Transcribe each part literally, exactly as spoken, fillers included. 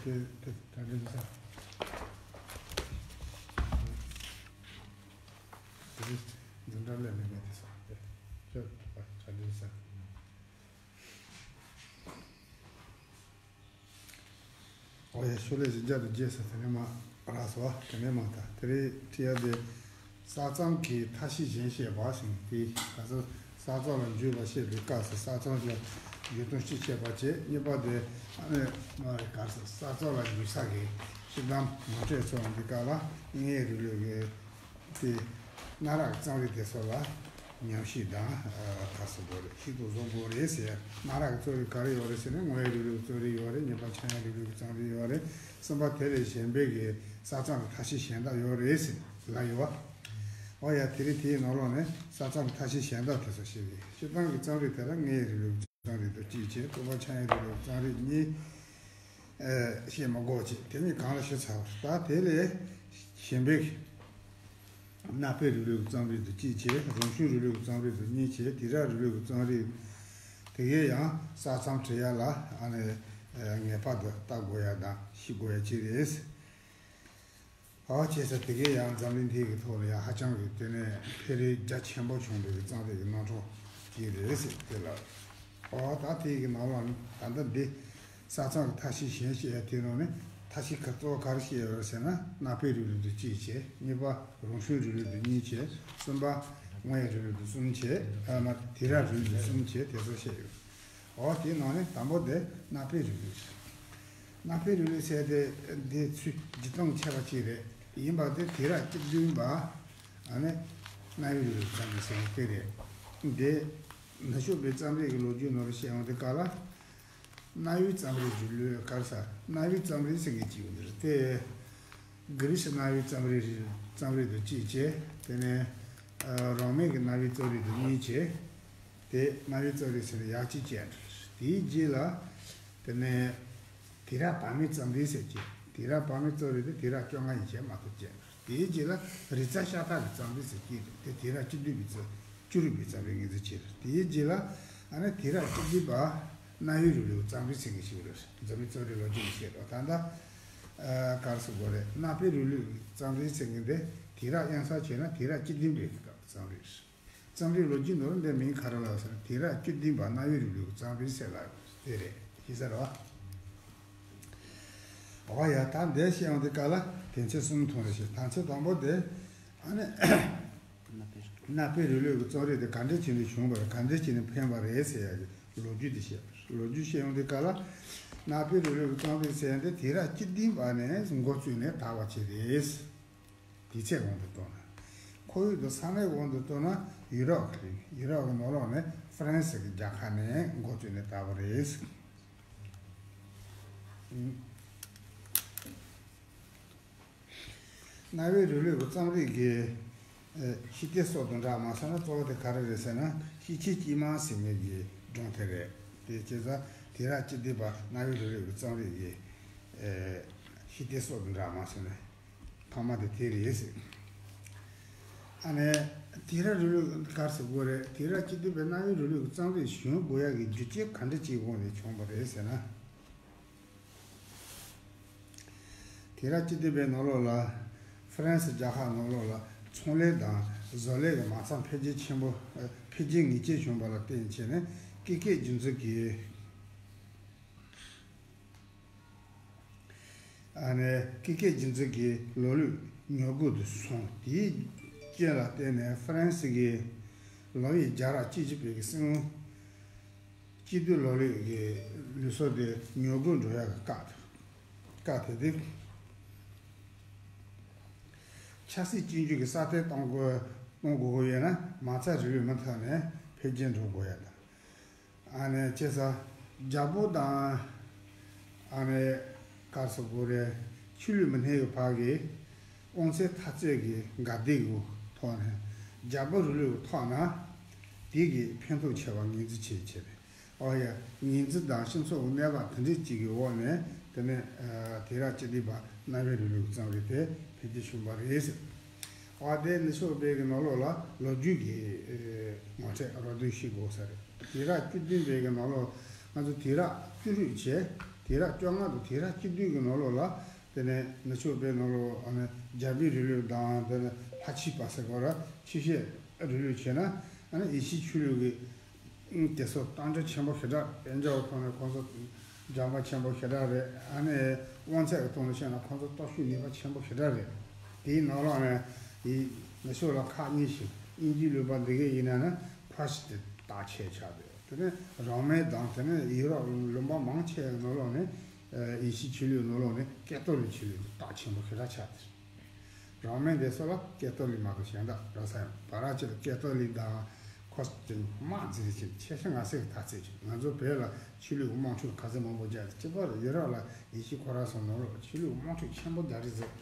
དེ་དེ་གྲ་སྒྲིག་ས། དེ་འཛིན་གྲྭ་ལས་མི་མེད་དེ་ས་དེ་ཁྱོད་གྲ་སྒྲིག་ས། ཨོ་ཡ། ཤོ་ལོ་ཀ་བཞི་བརྒྱ་དང་བརྒྱད་ཟེར་དེ་ནས་མ་རག་སོང་། དེ་ནས་མ་ད་དེ་རིང་ཁྲིད་ཡ་དེ་ས་མཚམས་ཀྱི་མཐའ་བཞི་གཞན་བཤད་པ་ཟེར་དེ། ག་ཚོད་ས་མཚམས་ལ་འཇུག་པ་བཤད་པའི་སྐབས་སུ་ས་མཚམས་ཀྱི་འཇུག་དོན་སྤྱི་བཤད་པ་བྱས། གཉིས་པ་དེ་ཨ་ནི་མ་རེད། ག་ས་ས་མཚམས་ལ་འཇུག་ས་གི་ཤི་དམ་ངོ་སྤྲོད་སོགས་འདི་སྐབས་ལ་དངོས་ཡོད་རིགས་ལུགས་ཀྱི་དེ་གནའ་རབས་རྩོམ་རིག་དེ་ཚོ་ལ་ཉམས་ཞིབ་དང་། ཨ། ག་ཟེར་དགོས་རེད། ཞིབ་ཏུ་བཟོ་དགོས་རེད་ཟེར། གནའ་རབས་ཀྱི་རྩོམ་རིག་ག་རེ་ཡོད་རེད་ཟེར་ན། དངོས་ཡོད་རིགས་ལུགས་ཀྱི་རྩོམ་རིག་ཡོད་རེད། གཉིས་པ་ཆ་ཡང་རིགས་ལུགས་ཀྱི་རྩོམ་རིག་ཡོད་རེད། གསུམ་པ་དེ་ལས་གཞན་པའི་གི་ས་མཚམས་ཀྱི་མཐའ་བཞི་གཞན་དག་ཡོད་རེད་ཟེར་ལབ་ཡོད་པ། འོ་ཡ། དེ་རིང་དེའི་ནང་ལོགས་ནས་ས་མཚམས་ཀྱི་མཐའ་བཞི་གཞན་དག་དེ་ཚོ་ཤེས་ཀྱི། སྤྱིར་བཏང་གི་རྩོམ་རིག་དེ་ལ་དངོས་ཡོད་རིགས་ལུགས་ཀྱི་རྩོམ་རིག་དང་གཅིག་བྱས། རྟོགས་པ་ཆ་ཡང་རིགས་ལུགས་ཀྱི་རྩོམ་རིག་གཉིས། ཨེ། བཤད་མ་དགོས་བྱས། དེ་གཉིས་གང་ལ་ཞུ་ཚར་བ། ད་དེ་ལས་གཞན་པའི་གནའ་དཔེ་རིགས་ལུགས་ཀྱི་རྩོམ་རིག་དང་གཅིག་བྱས། རང་བྱུང་རིགས་ལུགས་ཀྱི་རྩོམ་རིག་དང་གཉིས་བྱས། དུས་རབས་རིགས་ལུགས་ཀྱི་རྩོམ་རིག་དེ་གའི་ཡང་ས་མཚམས་བྲི་ཡ་ལ་ཨ་ནི་ངེས་པར་དུ་ལྟ་དགོས་ཡ་དང་ཤེས་དགོས་ཡ་ཅིག་རེད། ཨོ། བྱས་ཙང་དེ་གའི་ཡང་འཛམ་གླིང་འདི་གི་ཐོག་ལ་ཡང་ཧ་ཅང་གི་དེ་ནས་འཕེལ་རིམ་རྒྱ་ཆེན་པོ་བྱུང་བའི་རྩོམ་རིག་གི་རྣམ་གྲངས་ཅིག་རེད་ཟེར་དེ་ལ། ཨོ། ད་དེ་གི་ནང་ལ་ད་ལྟ་འདི་ས་མཚམས་ཀྱི་མཐའ་བཞི་གཞན་བཤད་ཡ་དེ་ནང་ནས་མཐའ་བཞི་ཁག་གཙོ་བོ་ག་རེ་བཤད་ཡོད་རེད་ཟེར་ན། གནའ་དཔེ་རིགས་ལུགས་དེ་གཅིག་བྱས། གཉིས་པ་རང་བྱུང་རིགས་ལུགས་དེ་གཉིས་བྱས། གསུམ་པ་དངོས་ཡོད་རིགས་ལུགས་དེ་གསུམ་བྱས། ཨ་མ། དུས་རབས་རིགས་ལུགས་དེ་གསུམ་བྱས། དེ་ཚོ་བཤད་ཡོད། འོ། དེའི་ནང་ནས་དང་པོ་དེ་གནའ་དཔེ་རིགས་ལུགས་རེད། གནའ་དཔེ་རིགས་ལུགས་ཟེར་དེ་འདི་ཚུལ་བྱེད་སྟངས་ཁྱད་པར་ཅན་རེད། ཡིན་པ་དེ་དུས་རབས་བཅུ་བདུན་པ་ཨ་ནི་གནའ་བོའི་རིགས་ལུགས་རྩོམ་རིག་ཟེར་མཁན་དེ་རེད། འདི་ནུབ་ཕྱོགས་པའི་རྩོམ་རིག་གི་ལོ་རྒྱུས་ནང་ལ་བཤད་ཡོང་དུས་སྐབས་ལ། གནའ་བོའི་རྩོམ་རིག་གི་ལུས་ག་རེ་ཟེར། གནའ་བོའི་རྩོམ་རིག་ཟེར་མཁན་ཅིག་ཡོད་རེད་དེ། གྷི་རི་སི་གནའ་བོའི་རྩོམ་རིག་རྩོམ་རིག་དང་གཅིག་བྱས། དེ་ནས་ཨ་རོ་མའི་གི་གནའ་བོའི་རྩོམ་རིག་དང་གཉིས་བྱས། དེ་གནའ་བོའི་རྩོམ་རིག་ཟེར་ནས་ཡར་གཅིག་བྱས། དེའི་རྗེས་ལ་དེ་ནས་དུས་རབས་བར་མའི་རྩོམ་རིག་ཟེར་གྱི། དུས་རབས་བར་མའི་རྩོམ་རིག་དེ་དུས་རབས་བཅོ་ལྔ་ཡན་ཆད་མ་གཏོགས་བྱས། དེའི་རྗེས་ལ་རིག་རྩལ་ཤ་སྟག་གི་རྩོམ་རིག་ཟེར་གྱི་རེད། དེ་དུས་རབས་བཅུ་བདུན་པའི་རྩོམ། བཅུ་དྲུག་པའི་རྩོམ་རིག་ངོས་འཛིན་བྱས་རེད། དེའི་རྗེས་ལ་ཨ་ནི་དུས་རབས་བཅུ་བདུན་པ་གནའ་བོའི་རིགས་ལུགས་རྩོམ་རིག་ཟེར་མཁན་ཞིག་རེད། འཛམ་གླིང་རྩོམ་རིག་ལོ་རྒྱུས་ནས་བཤད་དོ། ད་ལྟ་ཨ་ག་རེ་ཟེར་དགོས་རེད། གནའ་དཔེ་རིགས་ལུགས་རྩོམ་རིག་ཟེར་མཁན་དེ་དུས་རབས་དབྱངས་གསལ་བྱས་ན་དུས་རབས་བཅུ་བདུན་པའི་སྐབས་རྩོམ་རིག་རེད། རྩོམ་རིག་ལོ་རྒྱུས་ནང་འདི་མིང་ག་རེ་ལབ་ཟེར་ན། དུས་རབས་བཅུ་བདུན་པ་གནའ་བོའི་རིགས་ལུགས་རྩོམ་རིག་ཟེར་ལབ་དེ་རེད། ཤེས་ས་རེད་བ། འོ་ཡ། ད་འདི་བཤད་ཡོང་དུས་སྐབས་ལ་དོན་ཚན་གསུམ་མཐོང་རེ་ཞིག་དོན་ཚན་དང་པོ་དེ་ཨ་ནི་གནའ་དཔེ་རིགས་ལུགས་ཀྱི་རྩོམ་རིག་དེ་ག་འདྲ་བྱས་ནས་བྱུང་བ་རེད། ག་འདྲ་བྱས་ནས་འཕེལ་བ་རེད་ཟེར་ཡ་གི་ལོ་རྒྱུས་དེ་བཤད་པ་རེད། ལོ་རྒྱུས་བཤད་ཡོང་དུས་སྐབས་ལ་གནའ་དཔེ་རིགས་ལུགས་ཀྱི་རྩོམ་རིག་ཟེར་ཡ་དེ་དུས་རབས་བཅུ་བདུན་པ་ནས་འགོ་བཙུགས་ནས་དར་བ་ཅིག་རེད། དུས་ཚོད་དབང་དུ་བཏང་ན། ཁོར་ཡུག་དང་ས་གནས་དབང་དུ་བཏང་ན་ཡུ་རོབ་ཀྱི་རེད། ཡུ་རོབ་ཀྱི་ནང་ལོགས་ནས་ཧྥ་རན་སི་གི་རྒྱལ་ཁབ་ནས་འགོ་བཙུགས་ནས་དར་བ་རེད། གནའ་བོའི་རིགས་ལུགས་ཀྱི་རྩོམ་རིག་གི་ཨེ་ཤེས་བྱའི་སྲོལ་དང་འདྲ་མ་སོང་ན། གཙོ་བོ་དེ་ག་རེ་རེད་ཟེར་ན། ཤེས་བྱའི་སྐྱེས་མ་ཟེར་མཁན་གྱི་སྒྲུང་དེ་རེད། དེ་བྱས་ཙང་དུས་རབས་བཅུ་བདུན་པ་གནའ་བོའི་རིགས་ལུགས་ཀྱི་རྩོམ་རིག་གི་ཨེ་ཤེས་བྱའི་སྲོལ་དང་འདྲ་མ་སོང་ན། ཐོག་མ་དེ་དེ་རེད་ཟེར། ཨ་ནི་དུས་རབས་རིང་ལུགས་ག་རེ་ཟེར་དགོས་རེད། དུས་རབས་བཅུ་བདུན་པའི་གནའ་བོའི་རིང་ལུགས་ཀྱི་རྩོམ་རིག་བྱུང་དགོས་ཡག་གི་རྒྱུ་རྐྱེན་ག་འདྲ་ཅིག་འོག་ནས་བྱུང་བ་རེད་ཟེར་ན། དུས་རབས་བཅུ་བདུན་པའི་ནང་ལོགས་ལ་ཧྥ་རན་སི་རྒྱལ་ཁབ་ནང་ལོགས་ལ་ཚོང་ལས་དང་བཟོ་ལས་ཀྱི་མ་རྩ་འཕེལ་རྒྱས་ཆེན་པོ། འཕེལ་རྒྱས་ངེས་ཅན་བྱུང་བ་ལ་བརྟེན་བྱས་ནས་ཀེ་ཀེ་རྒྱུད་འཛིན་གྱིས། ཨ་ནི་ཀེ་ཀེ་རྒྱུད་འཛིན་གྱིས་ལོ་ལུགས་ཉོ་སྒོ་དུ་སོང་། དེའི་རྐྱེན་ལ་བརྟེན་ནས་ཧྥ་རན་སི་གི་ལོ་ཡི་རྒྱལ་རབས་བཅུ་བཞི་པའི་གི་སྲིད་དབང་སྐྱིད་སྡུག་ལོ་ལུགས་ཀྱི་ལུགས་སྲོལ་དེ་ཉོ་སྒོ་འགྲོ་ཡག་གི་བཀག་བཀག་དེ་དེ། ཆབ་སྲིད་གཅིག་གྱུར་གྱི་ས་ཐོབ་གཏོང་དགོས་གཏོང་དགོས་ཀྱི་ཡོད་ན། མ་རྩ་རིང་ལུགས་མུ་མཐུད་ནས་འཕེལ་རྒྱས་འགྲོ་དགོས་ཡ་དང་། ཨ་ནི་བྱས་ཙང་རྒྱལ་པོ་དང་། ཨ་ནི་ག་རེ་ཟེར་དགོས་རེད། ཆོས་ལུགས་མི་སྣའི་བར་གྱི་དབང་ཚད་འཐབ་རྩོད་ཀྱི་འགལ་ཟླའི་ཐོག་ནས། རྒྱལ་པོ་རིང་ལུགས་ཐོག་ན་དེ་གི་ཕན་ཐོགས་ཆེ་བ་ངོས་འཛིན་བྱེད་ཆེད་རེད། ཨོ་ཡ། ངོས་འཛིན་དང་སྤྱི་ཚོགས་ཀྱི་གནས་བབ་དེ་འདྲ་ཅིག་གི་འོག་ནས། དེ་ནས་ཨ་དུས་རབས་བཅུ་བདུན་པ་གནའ་བོའི་རིང་ལུགས་ཀྱི་རྩོམ་རིག་དེ་འཕེལ་རྒྱས་བྱུང་བ་རེད་ཟེར། ཨ་དེ་ནི་ཤོག་དཔེ་གི་ནང་ལོགས་ལ་ལོ་རྒྱུས་ཀྱི་ཨེ་ངོ་སྤྲོད་རོབ་བསྡུས་ཤིག་དགོས་ས་རེད། དུས་རབས་བཅུ་བདུན་པའི་གི་ནང་ལོགས་ང་ཚོ་དུས་རབས་བཅུ་དྲུག་བྱས། དེ་ དུས་རབས་བཅོ་ལྔ་དང་དུས་རབས་བཅུ་བདུན་གྱི་ནང་ལོགས་ལ། དེ་ནས་ནུབ་ཕྱོགས་པའི་ནང་ལོགས་ཨ་ནི་རྒྱ་བོད་རིང་ལུགས་དང་། དེ་ནས་ལྷ་ཆོས་པ་ཟེར་གོ་ར། ཆོས་བཤད་རིང་ལུགས་བྱས་ན། ཨ་ནི་ཡེ་ཤུའི་ཆོས་ལུགས་ཀྱི་དེ་ཚོ་སྟངས་འཛིན་ཆེན་པོ་ཞེ་དྲག་དཔལ་འབྱོར་གྱི་ཐོག་ནས་ཁོང་ཚོ་སྦྱངས་པ་ཆེན་པོ་ཞེ་དྲག་རེད། ཨ་ནི་དབང་ཚད་ཀྱི་ཐོག་ནས་བཤད་ན་ཁོང་ཚོ་སྟོབས་ཤུགས་ནུས་པ་ཆེན་པོ་ཞེ་དྲག་རེད། དེའི་ནང་ལོགས་ནས་ཡི་ནུབ་ཕྱོགས་ལ་ཁག་གཉིས་ཤིག་དབྱིན་ཇིའི་ལུང་པ་འདི་གའི་ཡིན་ན་ནི་ཕ་ཤི་སྟེ་དར་ཆེ་ཆགས་འདུག་དེ་ནས་རང་མེད་དང་། དེ་ནས་ཡུ་རོབ་ལུང་པ་མང་ཆེ་བའི་ནང་ལོགས་ནས་ཡེ་ཤུའི་ཆོས་ལུགས་ནང་ལོགས་ནས་ཀེ་ཏོ་ལིག་ཆོས་ལུགས་སྟོབས་ཆེན་པོ་ཞེ་དྲག་ཆགས་ཏེ། རང་མེད་འདི་ཚོ་ལ་ཀེ་ཏོ་ལིག་མ་གཏོགས་གཞན་དག་རག་ས་ཡང་བ་ར་ཅིག་ལ་ཀེ་ཏོ་ལིག་དང་ཁོ་ཅིག་དམག་འཛིང་ཅིག་ཆེ་ཤ་ང་སེ་གི་ཐ་ཚིག་ཅིག་ང་ཚོ་བོད་ལ་ཆོས་ལུགས་དམངས་ཁྲོད་ག་ཚོད་མང་པོ་རྒྱག་སྟེ། གཅིག་པ་ཡུ་རོབ་ལ་ཡེ་ཤུ་ཁོ་ར་སོང་ནང་ལོགས་ཆོས་ལུགས་དམངས་ཁྲོད་ཆེན་པོ་རྒྱག་རེས་ཟེར།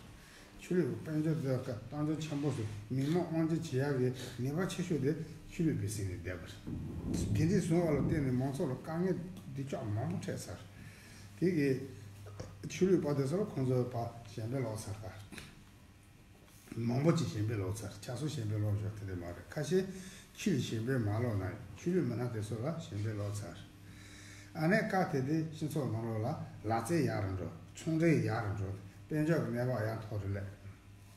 ཆོས་ལུགས་དཔལ་འབྱོར་དེ་ག་སྟངས་འཛིན་ཆེན་པོ་ཟེར། མི་མང་དབང་སྒྱུར་བྱེད་ཡག་གི་ནུས་པ་ཆེ་ཤོས་དེ་ཆོས་ལུགས་པའི་སེམས་ནས་བསྡད་པ་རེད། དེ་འདྲའི་བཟུང་བ་ལ་བརྟེན་ནས་མང་ཚོགས་ལ་དཀའ་ངལ་འདི་ཅག་མང་པོ་འཕྲད་ཚར། དེ་གི་ཆོས་ལུགས་པ་དེ་ཚོ་ལ་ཁོང་ཚོའི་ཕ་གཞན་པའི་ལོག་ཚར་ད། མང་པོ་ཅིག་གཞན་པའི་ལོག་ཚར། ཆ་ཚང་གཞན་པའི་ལོག་ཞོག་དེ་འདྲ་མ་རེད། ཁ་ཤས་ཆོས་གཞན་པའི་མ་ལོག་ན་ཡང་ཆོས་ལུགས་མི་སྣ་དེ་ཚོ་ལ་གཞན་པའི་ལོག་ཚར། ཨ་ནེ་ཀ་དེ་དེ་སྤྱི་ཚོགས་ནང་ལོགས་ལ་ལག་རྩལ་ཡག་རུ་འགྲོ། ཚོང་འབྲེལ་ཡག་རུ་འགྲོ། དཔལ་འབྱོར་གྱི་གནས་བབ་ཡང་མཐོ་རུ་སླེབས།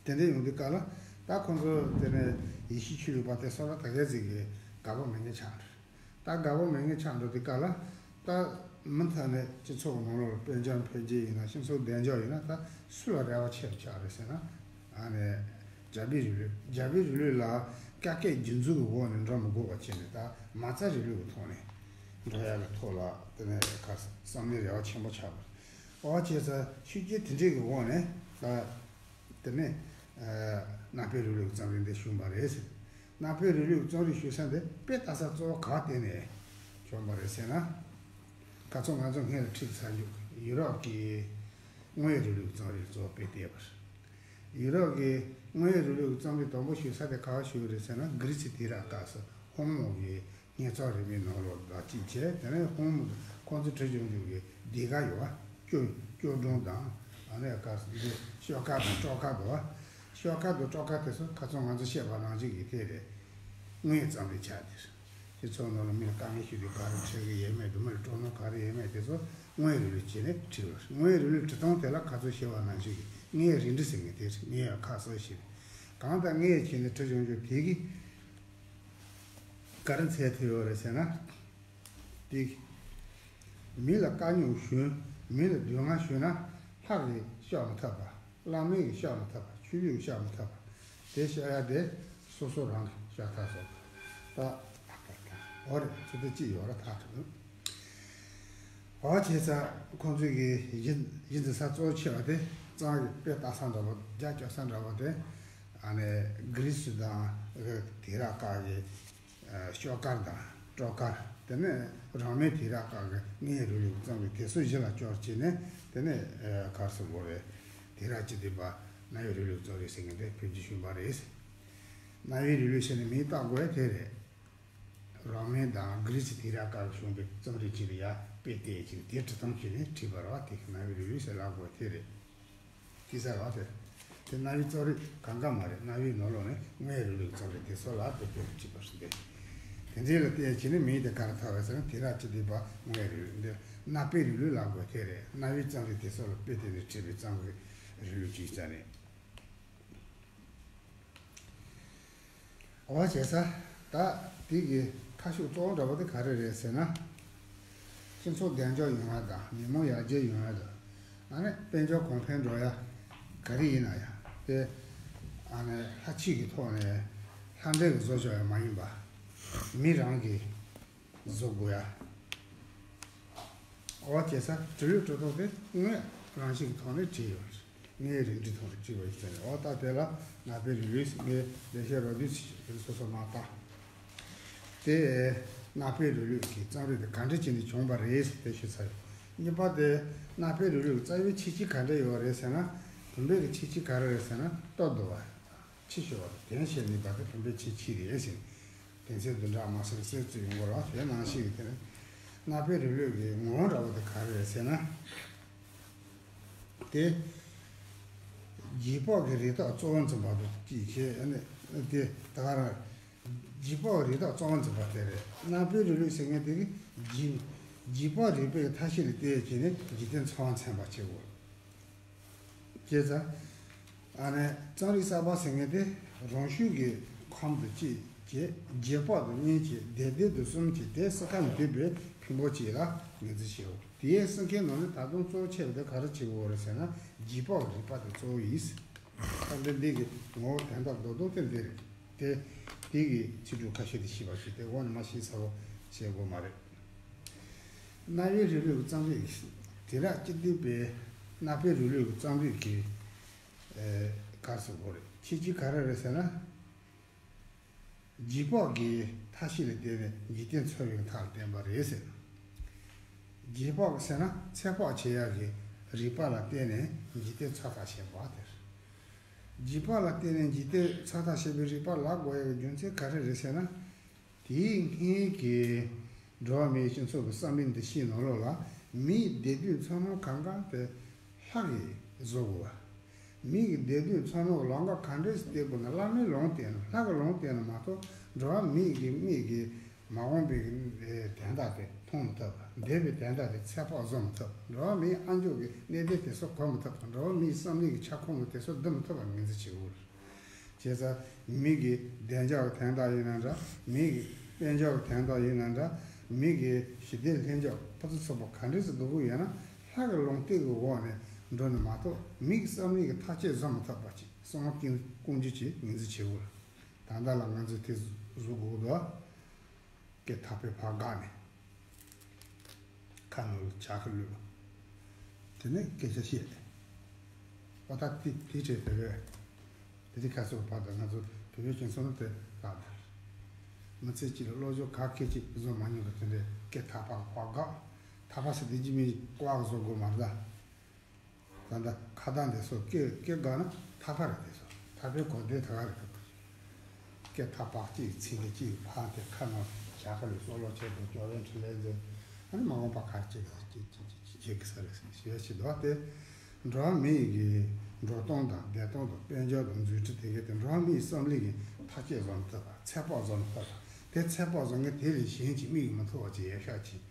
དེ་འདྲ་ཡོང་དུས་སྐབས་ལ་ད་ཁོང་ཚོ་དེ་ནས་ཡེ་ཤུ་ཆོས་ལུགས་པ་དེ་ཚོ་ལ་ད་གའི་ཟིག་གི་དགའ་པོ་མེད་མཁན་ཆགས་འགྲོ། ད་དགའ་པོ་མེད་མཁན་ཆགས་འགྲོ་དུས་སྐབས་ལ། ད་མུ་མཐུད་ནས་སྤྱི་ཚོགས་ནང་ལོགས་ལ་དཔལ་འབྱོར་འཕེལ་རྒྱས་ཡིན་ན། སྤྱི་ཚོགས་བདེ་འཇགས་ཡིན་ན། ད་སུ་ལ་རེ་བ་ཆེ་རུ་ཆགས་རེད་ཟེར་ན། ཨ་ནི་རྒྱ་བོད་རིང་ལུགས། རྒྱ་བོད་རིང་ལུགས་ལ་ཀ་ཀའི་རྒྱུ་མཚན་གྱི་འོག་ནས་འགྲོ་མི་དགོས་པ་བྱས་ནས། ད་མ་རྩ་རིང་ལུགས་ཀྱི་ཐོག་ནས་འགྲོ་ཡག་གི་ཐོག་ལ་དེ་ནས་ཁ་བསམ་ནས་རེ་བ་ཆེན་པོ་ཆགས་པ་རེད། ཨོ་བྱས་ཙང་ཤུགས་རྐྱེན་དེ་འདྲས་ཀྱི་འོག་ནས་ད། དེ་ནས་གནའ་བོའི་རིང་ལུགས་ཀྱི་རྩོམ་རིག་འདི་བྱུང་བ་རེད་ཟེར། གནའ་བོའི་རིང་ལུགས་ཀྱི་རྩོམ་རིག་ཞུ་ས་འདི་དཔེ་ལྟ་ས་གཙོ་བོ་ག་བ་བརྟེན་ནས་བྱུང་བ་རེད་ཟེར་ན། ཁ་སང་ང་ཚོ་སྔོན་ལ་ཁྲིད་ཚར་རྒྱུ། ཡུ་རོབ་ཀྱི་དངོས་ཡོད་རིང་ལུགས་ཀྱི་རྩོམ་རིག་གཙོ་བོ་དཔེ་བལྟས་པ་རེད། ཡུ་རོབ་ཀྱི་དངོས་ཡོད་རིང་ལུགས་ཀྱི་རྩོམ་རིག་དང་པོ་ཞུ་ས་དེ་ག་བ་ཞུ་གི་རེད་ཟེར་ན། གྷི་རི་སི་དུས་རབས་སྐབས་སུ་ཧོ་མོ་གི་བསྙེན་རྩོམ་རིག་པའི་ནང་ལོགས་ལ་གཅིག་བྱས། དེ་ནས་ཁོང་ཁོང་ཚོ་བྲིས་བྱུང་རྒྱུ་གི་ལྡེབས་སྒར་ཡོད་པ། སྐྱོ་སྐྱོ་སྒྲུང་དང་། ཨ་ནི་ག་འདི་ཤོག་དཀར་དང་སྐྲོག་དཀར་འདུག་པ། ཤོག་དཀར་དང་སྐྲོག་དཀར་དེ་ཚོ་ཁ་སང་ང་ཚོ་བཤད་པ་ནང་བཞིན་གྱི་དེ་རེད། དངོས་ཡོད་རྩོམ་རིག་ཆགས་དེ་རེད། སྤྱི་ཚོགས་ནང་ལ་མི་ལ་དཀའ་ངལ་ཞུ་དུས་ག་རེ་འཕྲད་ཀྱི་ཡོད་མེད། སྡུག་མི་ལ་སྤྲོ་སྣང་ག་རེ་ཡོད་མེད་དེ་ཚོ་དངོས་ཡོད་རིང་ལུགས་བྱས་ནས་བྲིས་པ་རེད། དངོས་ཡོད་རིང་ལུགས་བྲིས་སྟངས་དེ་ལ་ཁ་སང་བཤད་པ་ནང་བཞིན་གྱི་དངོས་ཡོད་རིང་འབྲི་ཟེར་མཁན་དེ་རེད། དངོས་ཡོད་ཁ་གསལ་ཞིག་རེད། གང་ལྟར་དངོས་ཡོད་བྱས་ནས་བྲིས་བྱུང་རྒྱུ་དེ་གི་ག་རེ་འཚོལ་ཐུབ་ཡོད་རེད་ཟེར་ན། དེ་མི་ལ་དཀའ་རྙོག་ཞུས། མི་ལ་སྡུག་བསྔལ་ཞུས་ན་ལྷ་གིས་བཤགས་མི་ཐུབ་པ། བླ་མ་གིས་བཤགས་མི་ཐུབ་པ། ཆོས་ལུགས་ཀྱིས་བཤགས་མི་ཐུབ་པ། དེ་བཤགས་ཡ་དེ་སོ་སོ་རང་གིས་བཤགས་ཐུབ་སོང་། ད་ཨ་ཀ་ཀ་འོ་རེད། ཚོད་ལྟ་ཅི་ཡོད་ར་ཐག་ཆོད། འོ་བྱས་ཙང་ཁོང་ཚོས་ཀྱི་གཞི་གཞི་འཛིན་ས་གཙོ་ཆེ་བ་དེ། རྩོམ་རིག་དཔེ་ལྟ་ས་འདྲ་པོ། རྒྱ་སྐྱོར་ས་འདྲ་པོ་དེ། ཨ་ནི་གྷི་རི་སི་དང་དུས་རབས་སྐབས་ཀྱི་ཤོག་དཀར་དང་སྐྲོག་དཀར། དེ་ནས་རང་མོས་དུས་རབས་སྐབས་ཀྱི་དངོས་ཡོད་རིང་ལུགས་རྩོམ་རིག་དེ་ཚོ་གཞི་ལ་སྐྱོར་བྱས་ནས། དེ་ནས་ག་རེ་ཟེར་དགོས་རེད། དུས་རབས་བཅུ་བདུན་པ་གནའ་བོའི་རིང་ལུགས་རྩོམ་རིག་ཟེར་མཁན་དེ་འཕེལ་རྒྱས་བྱུང་བ་རེད། གནའ་བོའི་རིང་ལུགས་ཟེར་ནས་མིང་བཏགས་དགོས་དེ་རེད། རང་མོས་དང་གྷི་རི་སི་དུས་རབས་སྐབས་བྱུང་བའི་རྩོམ་རིག་ཅིག་ལ་ཡ་དཔེ་བལྟས་ཀྱིན་དེ་བྲིས་སྟངས་བྱས་ནས་བྲིས་པ་རེད་པ། དེ་གནའ་བོའི་རིང་ལུགས་ཟེར་ལབ་དགོས་དེ་རེད། དེ་ཟེར་བ་དེ། དེ་གནའ་བོའི་རྩོམ་རིག་གང་ག་མ་རེད། གནའ་བོའི་ནང་ལོགས་ནས་དངོས་ཡོད་རིང་ལུགས་རྩོམ་རིག་དེ་ཚོ་ལ་དེ་དཔེ་བྲིས་པ་རེད། དེ་འདྲའི་ལ་བལྟས་བྱས་ནས་མིང་དེ་ག་རེ་བཏགས་པ་རེད་ཟེར་ན། དུས་རབས་བཅུ་བདུན་པ་དངོས་ཡོད་རིང་ལུགས། འདི་གནའ་དཔེ་རིང་ལུགས་ལབ་དགོས་དེ་རེད། གནའ་བོའི་རྩོམ་རིག་དེ་ཚོ་ལ་དཔེ་བལྟས་ནས་བྲིས་པའི་རྩོམ་རིག་རིང་ལུགས་ཅིག་ཡིན་ས་རེད། འོ་བྱས་ཙང་ད་དེ་གི་ཁ་ཕྱོགས་གཙོ་བོ་འདྲ་པོ་དེ་ག་རེ་རེད་ཟེར་ན། སྤྱི་ཚོགས་བདེ་འཇགས་ཡོང་བ་དང་མི་མང་ཡར་རྒྱས་ཡོང་ཡ་དང་། ཨ་ནི་དཔལ་འབྱོར་གོང་འཕེལ་འགྲོ་ཡ། ག་རེ་ཡིན་ན་ཡང་དེ། ཨ་ནི་ལྷ་ཆོས་ཀྱི་ཐོག་ནས་ལྷ་འདྲེ་གིས་བཟོ་བཅུག་ཡ་མ་ཡིན་པ། མི་རང་གིས་བཟོ་དགོས་ཡ། འོ་བྱས་ཙང་བྲིས་ལུགས་བྲིས་སྟངས་དེ་དངོས་རང་བཞིན་གྱི་ཐོག་ནས་བྲིས་ཡོད་རེད། དངོས་རིགས་འདྲའི་ཐོག་ནས་བྲིས་པ་ཡིན་ཙང་། འོ་ད་དེ་ལ་གནའ་དཔེ་རིང་ལུགས་ངས་ལེགས་བཤད་རོ་བསྡུས་ཚིག་ཅིག་སོ་སོ་མ་བལྟ། དེ་གནའ་དཔེ་རིང་ལུགས་ཀྱི་རྩོམ་རིག་དེ་ག་འདྲ་བྱས་ནས་བྱུང་བ་རེད་དེ་ཞུས་ཚར་ཡོད། གཉིས་པ་དེ་གནའ་དཔེ་རིང་ལུགས་ཀྱི་རྩ་བའི་ཁྱད་ཆོས་ག་འདྲ་ཡོད་རེད་ཟེར་ན། བུམ་པའི་གི་ཁྱད་ཆོས་ག་རེ་རེད་ཟེར་ན། སྟོབས་འདུ་བ། ཆེ་ཤོས་པ་དང་དོན་བྱེད་ནུས་པ་དེ་བུམ་པའི་ཁྱད་ཆོས་རེད་ཟེར། དོན་ཚན་བདུན་ཕྲག་མ་ཟིན་གསལ་ཚུལ་ཡོང་གི་རེད་པ། དེ་ནང་བཞིན་གྱི་དེ་ནི་གནའ་དཔེ་རིང་ལུགས་ཀྱི་ངོ་བོ་འདྲ་པོ་དེ་ག་རེ་རེད་ཟེར་ན། དེ་རྗེས་དཔག་གི་རིགས་རྟགས་གཙོ་བོ་འཛིན་པ་དང་གཅིག་བྱས། ཨ་ནི་དེ་ད་ག་རང་རྗེས་དཔག་གི་རིགས་རྟགས་གཙོ་བོ་འཛིན་པ་དེ་རེད། གནའ་དཔེ་རིང་ལུགས་ཟེར་མཁན་དེ་གི་རྗེས་ རྗེས་དཔག་རིགས་པའི་མཐའ་བཞི་ལ་བལྟས་བྱས་ནས་འཇིག་རྟེན་ཚང་བ་མཚོན་པར་བྱེད་དགོས། བྱས་ཙང་། ཨ་ནི་རྩོམ་རིག་གསར་པ་ཟེར་མཁན་དེ་རང་ཤུགས་ཀྱིས་ཁམས་དང་གཅིག་བྱས། རྗེས་དཔག་ཏུ་གཉིས་བྱས། བདེ་སྡུག་ཏུ་གསུམ་བྱས། དེ་སྲིད་མཐའ་འདུས་པའི་ཕུང་པོ་གཅིག་ལ་ངོས་འཛིན་བྱེད་དགོས། དེའི་སྲིད་མཁན་ནང་ནས་ད་དུང་གཙོ་ཆེ་བ་དེ་ག་རེ་བྱེད་དགོས་རེད་ཟེར་ན། རྗེས་དཔག་རིགས་པ་དེ་གཙོ་བོ་ཡིན། ད་ལྟ་འདི་གི་ངོ་བོ་དོན་དག་རྡོག་རྡོག་དེ་འདི་རེད་དེ། དེ་གི་ཚིག་འབྲུ་ཁ་ཤས་དེ་ཤེས་པ་ཞིག་དེ་འོག་ནས་མ་ཤེས་ཚ་བོ་བྱེད་དགོས་མ་རེད། གནའ་བོའི་རི་ལུགས་ཀྱི་རྩོམ་རིག་དེང་རབས་སྤྱི་བཏུས་པའི་གནའ་བོའི་རི་ལུགས་ཀྱི་རྩོམ་རིག་གི་ཨེ་ག་རེ་ཟེར་དགོས་རེད། ཁྱད་ཆོས་ག་རེ་རེད་ཟེར་ན། རྗེས་དཔག་གི་མཐའ་བཞི་ལ་བརྟེན་ནས་འཇིག་རྟེན་འཚོ་བའི་མཐའ་ལ་བརྟེན་པ་རེད་ཟེར། རྗེས་དཔག་ཟེར་ན་ཚོད་དཔག་བྱེད་ཡག་གི་རིགས་པ་ལ་བརྟེན་ནས་འཇིག་རྟེན་འཚོ་ཐབས་བྱེད་པ་དེ་རེད། རྗེས་དཔག་ལ་བརྟེན་ནས་འཇིག་རྟེན་འཚོ་ཐབས་བྱེད་པའི་རིགས་པ་ལབ་དགོས་ཡག་གི་རྒྱུ་མཚན་ག་རེ་རེད་ཟེར་ན། དེའི་སྔོན་གྱི་འགྲོ་བ་མིའི་སྤྱི་ཚོགས་ཀྱི་བསམ་པའི་འདུ་ཤེས་ནང་ལོགས་ལ་མིའི་བདེ་སྡུག་འཚོ་སྣང་གང་ག་དེ་ལྷ་གིས་བཟོ་དགོས་པ། མིའི་བདེ་སྡུག་འཚོ་སྣང་ལམ་ཁ་ག་འདྲས་སེ་བལྟ་དགོས་ན་བླ་མའི་ལུང་བསྟན་ན། ལྷ་གི་ལུང་བསྟན་ན་མ་གཏོགས་འགྲོ་བ་མིའི་གི་མིག་གིས་མ་འོངས་པའི་དོན་དག་དེ་མཐོང་མི་ཐུབ་པ། འདས་པའི་དོན་དག་དེ་ཚོད་དཔག་བཟོ་མི་ཐུབ། འགྲོ་བ་མིའི་ཨ་མཆོག་གི་གནད་དོན་དེ་ཚོ་གོ་མི་ཐུབ་པ། འགྲོ་བ་མིའི་བསམ་བློའི་གི་ཁྱབ་ཁོངས་ལ་དེ་ཚོ་བསྡུ་མི་ཐུབ་པ་ངོས་འཛིན་བྱེད་དགོས། བྱས་ཙང་མི་གི་བདེ་འཇགས་ཀྱི་དོན་དག་ཡིན་ན་འདྲ། མི་གི་དཔལ་འབྱོར་གྱི་དོན་དག་ཡིན་ན་འདྲ། མི་གི་ཞི་བདེ་ལྷིང་འཇགས་ཕུན་སུམ་ཚོགས་པ་ག་འདྲས་སེ་འགྲོ་གི་ཡོད་ན་ལྷ་གི་ལུང་བསྟན་གྱི་འོག་ནས་འགྲོ་ནི་མ་གཏོགས་མི་གི་བསམ་བློའི་གི་ཐག་གཅོད་བཟོ་མི་ཐུབ་པ་ཅིག་གསང་བ་ཀུན་ཀུན་རྒྱུད་ཀྱིས་ངོས་འཛིན་བྱེད་དགོས། ད་ལྟ་ལ་ང་ཚོས་དེ་བཟོ་དགོས་འདུག་སྐད་ཐག་པས་ཕར་བཀག་ནས། ཁ་ནང་ལ་བྱ་ཁ་ལུས་པ། དེ་ནས་སྐད་ཆ་བཤད། ཨོ་ད་དེ་དེ་བྱས་དེ་རེད། དེ་དེ་ཁ་སོགས་བར་དུ་ང་ཚོ་བོད་པའི་སྤྱི་ཚོགས་ནང་དེ་ལྟ་དེ་རེད། མི་ཚེ་གཅིག་ལ་བློ་སྦྱོང་ག་སྐད་ཅིག་བཟོ་མ་མྱོང་གི་དེ་འདྲའི་སྐད་ཐག་པ་ཕར་བཀག་ཐག་པ་ཟེར་དེ་ཅི་མི་ཀ་བ་བཟོ་དགོས་མ་རེད་ད། ད་ལྟ་ཁ་གདངས་དེ་ཚོ་སྐད་སྐད་འགག་ན་ཐག་པ་རེད་དེ་ཚོ། ཐག་པའི་གོ་དེ་ཐག་རེད་དེ་ཚོ། སྐད་ཐག་པ་གཅིག་ཚིག་གཅིག་ཕར་དེ་ཁ་ནང་བྱ་ཁ་ལུས་གསོག་ལོག་བྱེད་དུ་སྐྱོ་བའི་འཕྲིན་ལས་མཛོད། ཨ་ནི་མ་འོངས་པ་ག་ཅིག་ཅིག་ཅིག་ཅིག་ཅིག་བྱེད་གི་ས་རེད་ཟེར་ཞེས་བྱེད་དོ་དེ། འགྲོ་བ་མི་ཡི་གི་འགྲོ་སྟངས་དང་བསྡད་སྟངས་དང་དཔལ་འབྱོར་དང་འཛུགས་སྐྲུན་དེ་གའི་དེ་འགྲོ་བ་མི་ཡི་བསམ་བློའི་གི་ཐག་གཅོད་བཟོ་མི་ཐུབ་པ། ཚོད་དཔག་བཟོ་མི་ཐུབ་པ། དེ་ཚོད་དཔག་བཟོ་མཁན་དེ་ལས་གཞན་གྱི་མིག་མི་མཐོང་བ་ཅིག་ཡོད་ཤག་ཅིག་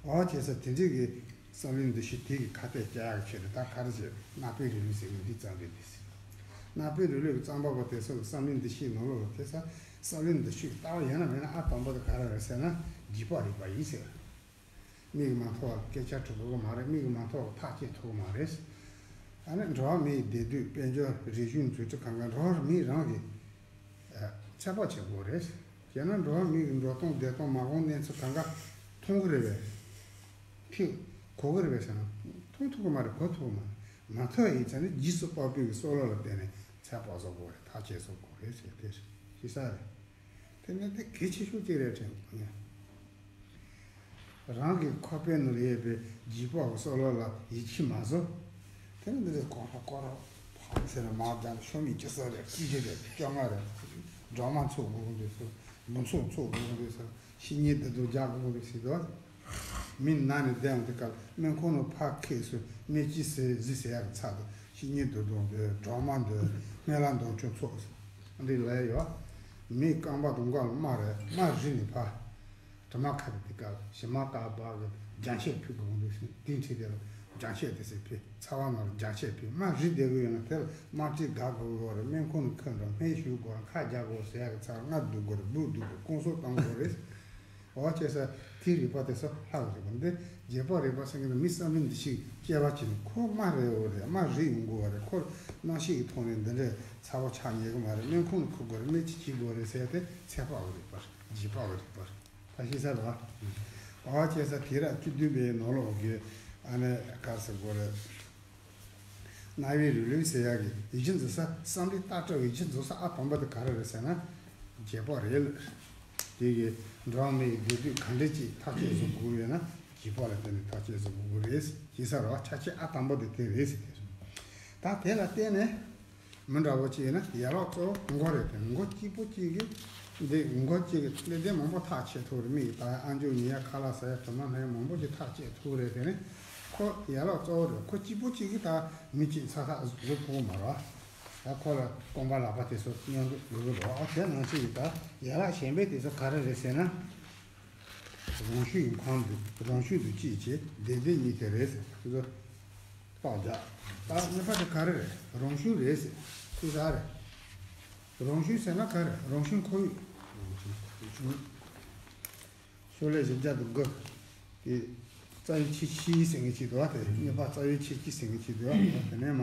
ཨོ་བྱས་ཙང་དེ་འདྲའི་གི་བསམ་བློའི་འདུ་ཤེས་དེ་གི་ཁ་གཏད་བཅག་ཡག་ཆེད་དུ་ད་ག་རེ་བྱས། གནའ་བོའི་རི་ལུགས་ཟེར་གི་འདི་རྩོམ་རིག་འདི་ཟེར། གནའ་བོའི་རི་ལུགས་ཀྱི་རྩོམ་པ་པོ་དེ་ཚོ་གི་བསམ་བློའི་འདུ་ཤེས་ནང་ལོགས་ལ་དེ་ཚོ་བསམ་བློའི་འདུ་ཤེས་ཀྱི་ལྟ་བ་ཡོད་ན་མེད་ན་ཨ་དང་པོ་དེ་ག་རེ་རེད་ཟེར་ན་རྗེས་དཔག་རིག་པ་ཡིན་ཟེར། མིག་གིས་མ་མཐོང་བར་སྐད་ཆ་འགྲོ་གི་མ་རེད། མིག་གིས་མ་མཐོང་བར་ཐག་བཅད་ཐུབ་ཀྱི་མ་རེད། ཨ་ནི་འགྲོ་བ་མིའི་བདེ་སྡུག་དཔལ་འབྱོར་རིག་གཞུང་འཛུགས་སྐྲུན་གང་ག་འགྲོ་བ་མི་རང་གིས་ཚོད་དཔག་བྱེད་དགོས་རེད། བྱས་ན་འགྲོ་བ་མིའི་འགྲོ་སྟངས་བསྡད་སྟངས་མ་འོངས་གནས་ཚུལ་གང་ག་མཐོང་གི་རེད་པས། ཕྱི་གོ་གི་རེད་པས་ཟེར་ན་མཐོང་ཐུབ་ཀྱི་མ་རེད། གོ་ཐུབ་ཀྱི་མ་རེད། མ་ཐུབ་ཡིན་ཚེ་ནི་རྗེས་སུ་དཔག་པའི་གི་སྲོག་ལ་བརྟེན་ནས་ཚོད་དཔག་བཟོ་དགོས་རེད། ཐག་གཅོད་བཟོ་དགོས་རེད་ཟེར་དེ་ཤེས་ས་རེད། དེ་ནི་དེ་གལ་ཆེ་ཤོས་གཅིག་རེད་དྲན་གི་ཡིན། རང་གི་ཁོག་པའི་ནང་ལ་ཡོད་པའི་རྗེས་དཔག་གི་སྲོག་ལ་ལ་ཡིད་ཆེས་མ་བཟོ། དེ་ནི་འདི་འདྲའི་གོང་ལ་སྐོར་ར་ཕག་ཟེར་ན་མ་རྒྱག་ཤོ་མི་སྐྱི་ས་རེད། སྐྱིད་ཀྱི་རེད། སྐྱོ་ང་རེད། སྦྲང་མ་འཚོ་དགོས་འདུག་ཟེར། མི་ཚོགས་འཚོ་དགོས་འདུག་ཟེར། ཤི་ཉེས་འདི་དུ་རྒྱག་དགོས་འདུག་ཟེར་དོ། མི་ན་ནས་བསྡད་འོང་དུས་སྐབས་སྨན་ཁང་ནང་ཕར་ཁེགས་སུ་སྨན་དཔྱད་ཟེར་གཟིགས་ཟེར་ཡག་གི་ཚབ་ཏུ་ཤི་ཉེས་འདི་དུ་འདོད། སྦྲང་མ་འདོད། སྨན་བླ་འདོད་ཆུ་འཚོ་ཟེར། འདི་ལས་ཡོད། མི་རྐང་པ་དང་མགོ་ལ་རྨ་རེད། རྨ་རིལ་ནས་ཕར། དྲི་མ་ཁ་དེ་དེ་ག་ཞི་མ་ཀ་བག་གི་རྒྱང་ཤེལ་ཕུད་དགོས་འདུག་ཟེར། དེའི་འཕྲིན་དེ་ལ་རྒྱང་ཤེལ་དེ་ཟེར་ཕུད། ཚ་བ་ནང་ལ་རྒྱང་ཤེལ་ཕུད། རྨ་རིལ་བསྡད་གི་ཡོད་ན་དེ་ལ་རྨ་དཀྲིས་དགག་དགོས་རེད། སྨན་ཁང་ནས་ཁུར་འགྲོ། སྨན་ཞུ་དགོས་རེད། ཁ་རྒྱག་དགོས་ཟེར་ཡག་གི་ཚབ་རྔ་བསྡུ་དགོས་རེད། སྦུག་བསྡུ་དགོས། སྐུང་གསོ་གཏོང་དགོས་རེད། འོ་བྱས་ས་དེའི་རིགས་པ་དེ་ཚོ་ལྷག་དགོས་རེད། འདི་རྗེས་དཔག་རིག་པ་ཟེར་མཁན་དེ་མི་བསམ་བློའི་འདུ་ཤེས་སྐྱེ་བ་བྱས་ནས་ཁོ་རྨ་རིལ་དགོས་རེད། རྨ་རིལ་ཡོང་དགོས་རེད། ཁོ་རྨ་ཤེས་ཀྱི་ཐོག་ནས་འདི་འདྲའི་ཚ་བོ་ཆགས་ཉན་གི་མ་རེད། སྨན་ཁང་ནས་ཁུར་དགོས་རེད། སྨན་དཔྱད་བྱེད་དགོས་རེད་ཟེར་ཏེ་ཚོད་དཔག་གི་རིག་པ་རེད། རྗེས་དཔག་གི་རིག་པ་རེད། ད་ཤེས་ས་རེད་བ། འོ་བྱས་ས་དེང་རབས་སྤྱི་བཏུས་པའི་ནང་ལོགས་ཀྱི་ཨ་ནི་ག་རེ་ཟེར་དགོས་རེད། གནའ་བོའི་རིག་ལུགས་ཟེར་ཡག་གི་གཞི་འཛིན་ས། བསམ་བློའི་ལྟ་གྲུབ་ཀྱི་གཞི་འཛིན་ས་ཨ་དང་པོ་དེ་ག་རེ་རེད་ཟེར་ན་རྗེས་དཔག་རེད། དེ་གི་འགྲོ་བ་མིའི་བདེ་སྡུག་ག་འདྲ་ཅིག་ཐག་གཅོད་བཟོ་དགོས་ཡོད་ན་རྗེས་དཔག་ལ་བརྟེན་ནས་ཐག་གཅོད་བཟོ་དགོས་ཀྱི་རེད། ཤེས་ས་རེད་བ། ཆ་ཤས་ཨ་དང་པོ་དེ་དེ་རེད་ཟེར་གི་རེད། ད་དེ་ལ་བརྟེན་ནས། མི་འདྲ་བོ་གཅིག་ཡིན་ན་ཡན་ལག་གཙོ་བོ་མགོ་རེད་དེ། མགོ་གཅིག་པོ་གཅིག་གིས་འདི་མགོ་གཅིག་གིས་གནད་དོན་མང་པོ་ཐག་ཆོད་ཐུབ་རེད། མིག་ད་ཨ་མཆོག་ཉན་ཡ་ཁ་ལག་ཟ་ཡ་དྲི་མ་སྣ་ཡ་མང་པོ་ཅིག་ཐག་ཆོད་ཐུབ་རེད། དེ་ནི་ཁོ་ཡན་ལག་གཙོ་བོ་རེད། ཁོ་གཅིག་པོ་གཅིག་གིས་ད་མི་གཅིག་ཚ་ཐག་བཟོ་ཐུབ་མ་རེད། ད་ཁོ་ལ་རྐང་པ་ལག་པ་དེ་ཚོ་མཉམ་དུ་དགོས་ཀྱི་རེད། ཨ་དེ་ནང་བཞིན་གྱི་ད་ཡན་ལག་གཞན་པའི་དེ་ཚོ་ག་རེ་རེད་ཟེར་ན། རང་བྱུང་གི་ཁམས་དེ་རང་བྱུང་དུ་སྐྱེད་བྱེད་བདེན་བདེན་གཉིས་དེ་རེད་ཟེར། ཁོ་ཚོ་རྟགས་རྒྱག་ད་གཉིས་པ་དེ་ག་རེ་རེད། རང་བྱུང་རེད་ཟེར། དེ་ག་རེད། རང་བྱུང་ཟེར་ན་ག་རེ། རང་བྱུང་ཁོར་ཡུག་ཤོག་ལྷེ་བཞི་བརྒྱ་དང་དགུ། དེ་རྩ་བའི་ཁྱད་ཆོས་ཟེར་མཁན་ཅིག་འདུག་བ། དེ་གཉིས་པ་རྩ་བའི་ཁྱད་ཆོས་ཟེར་མཁན་ཅིག་འདུག་བ། དེ་ནས་མ་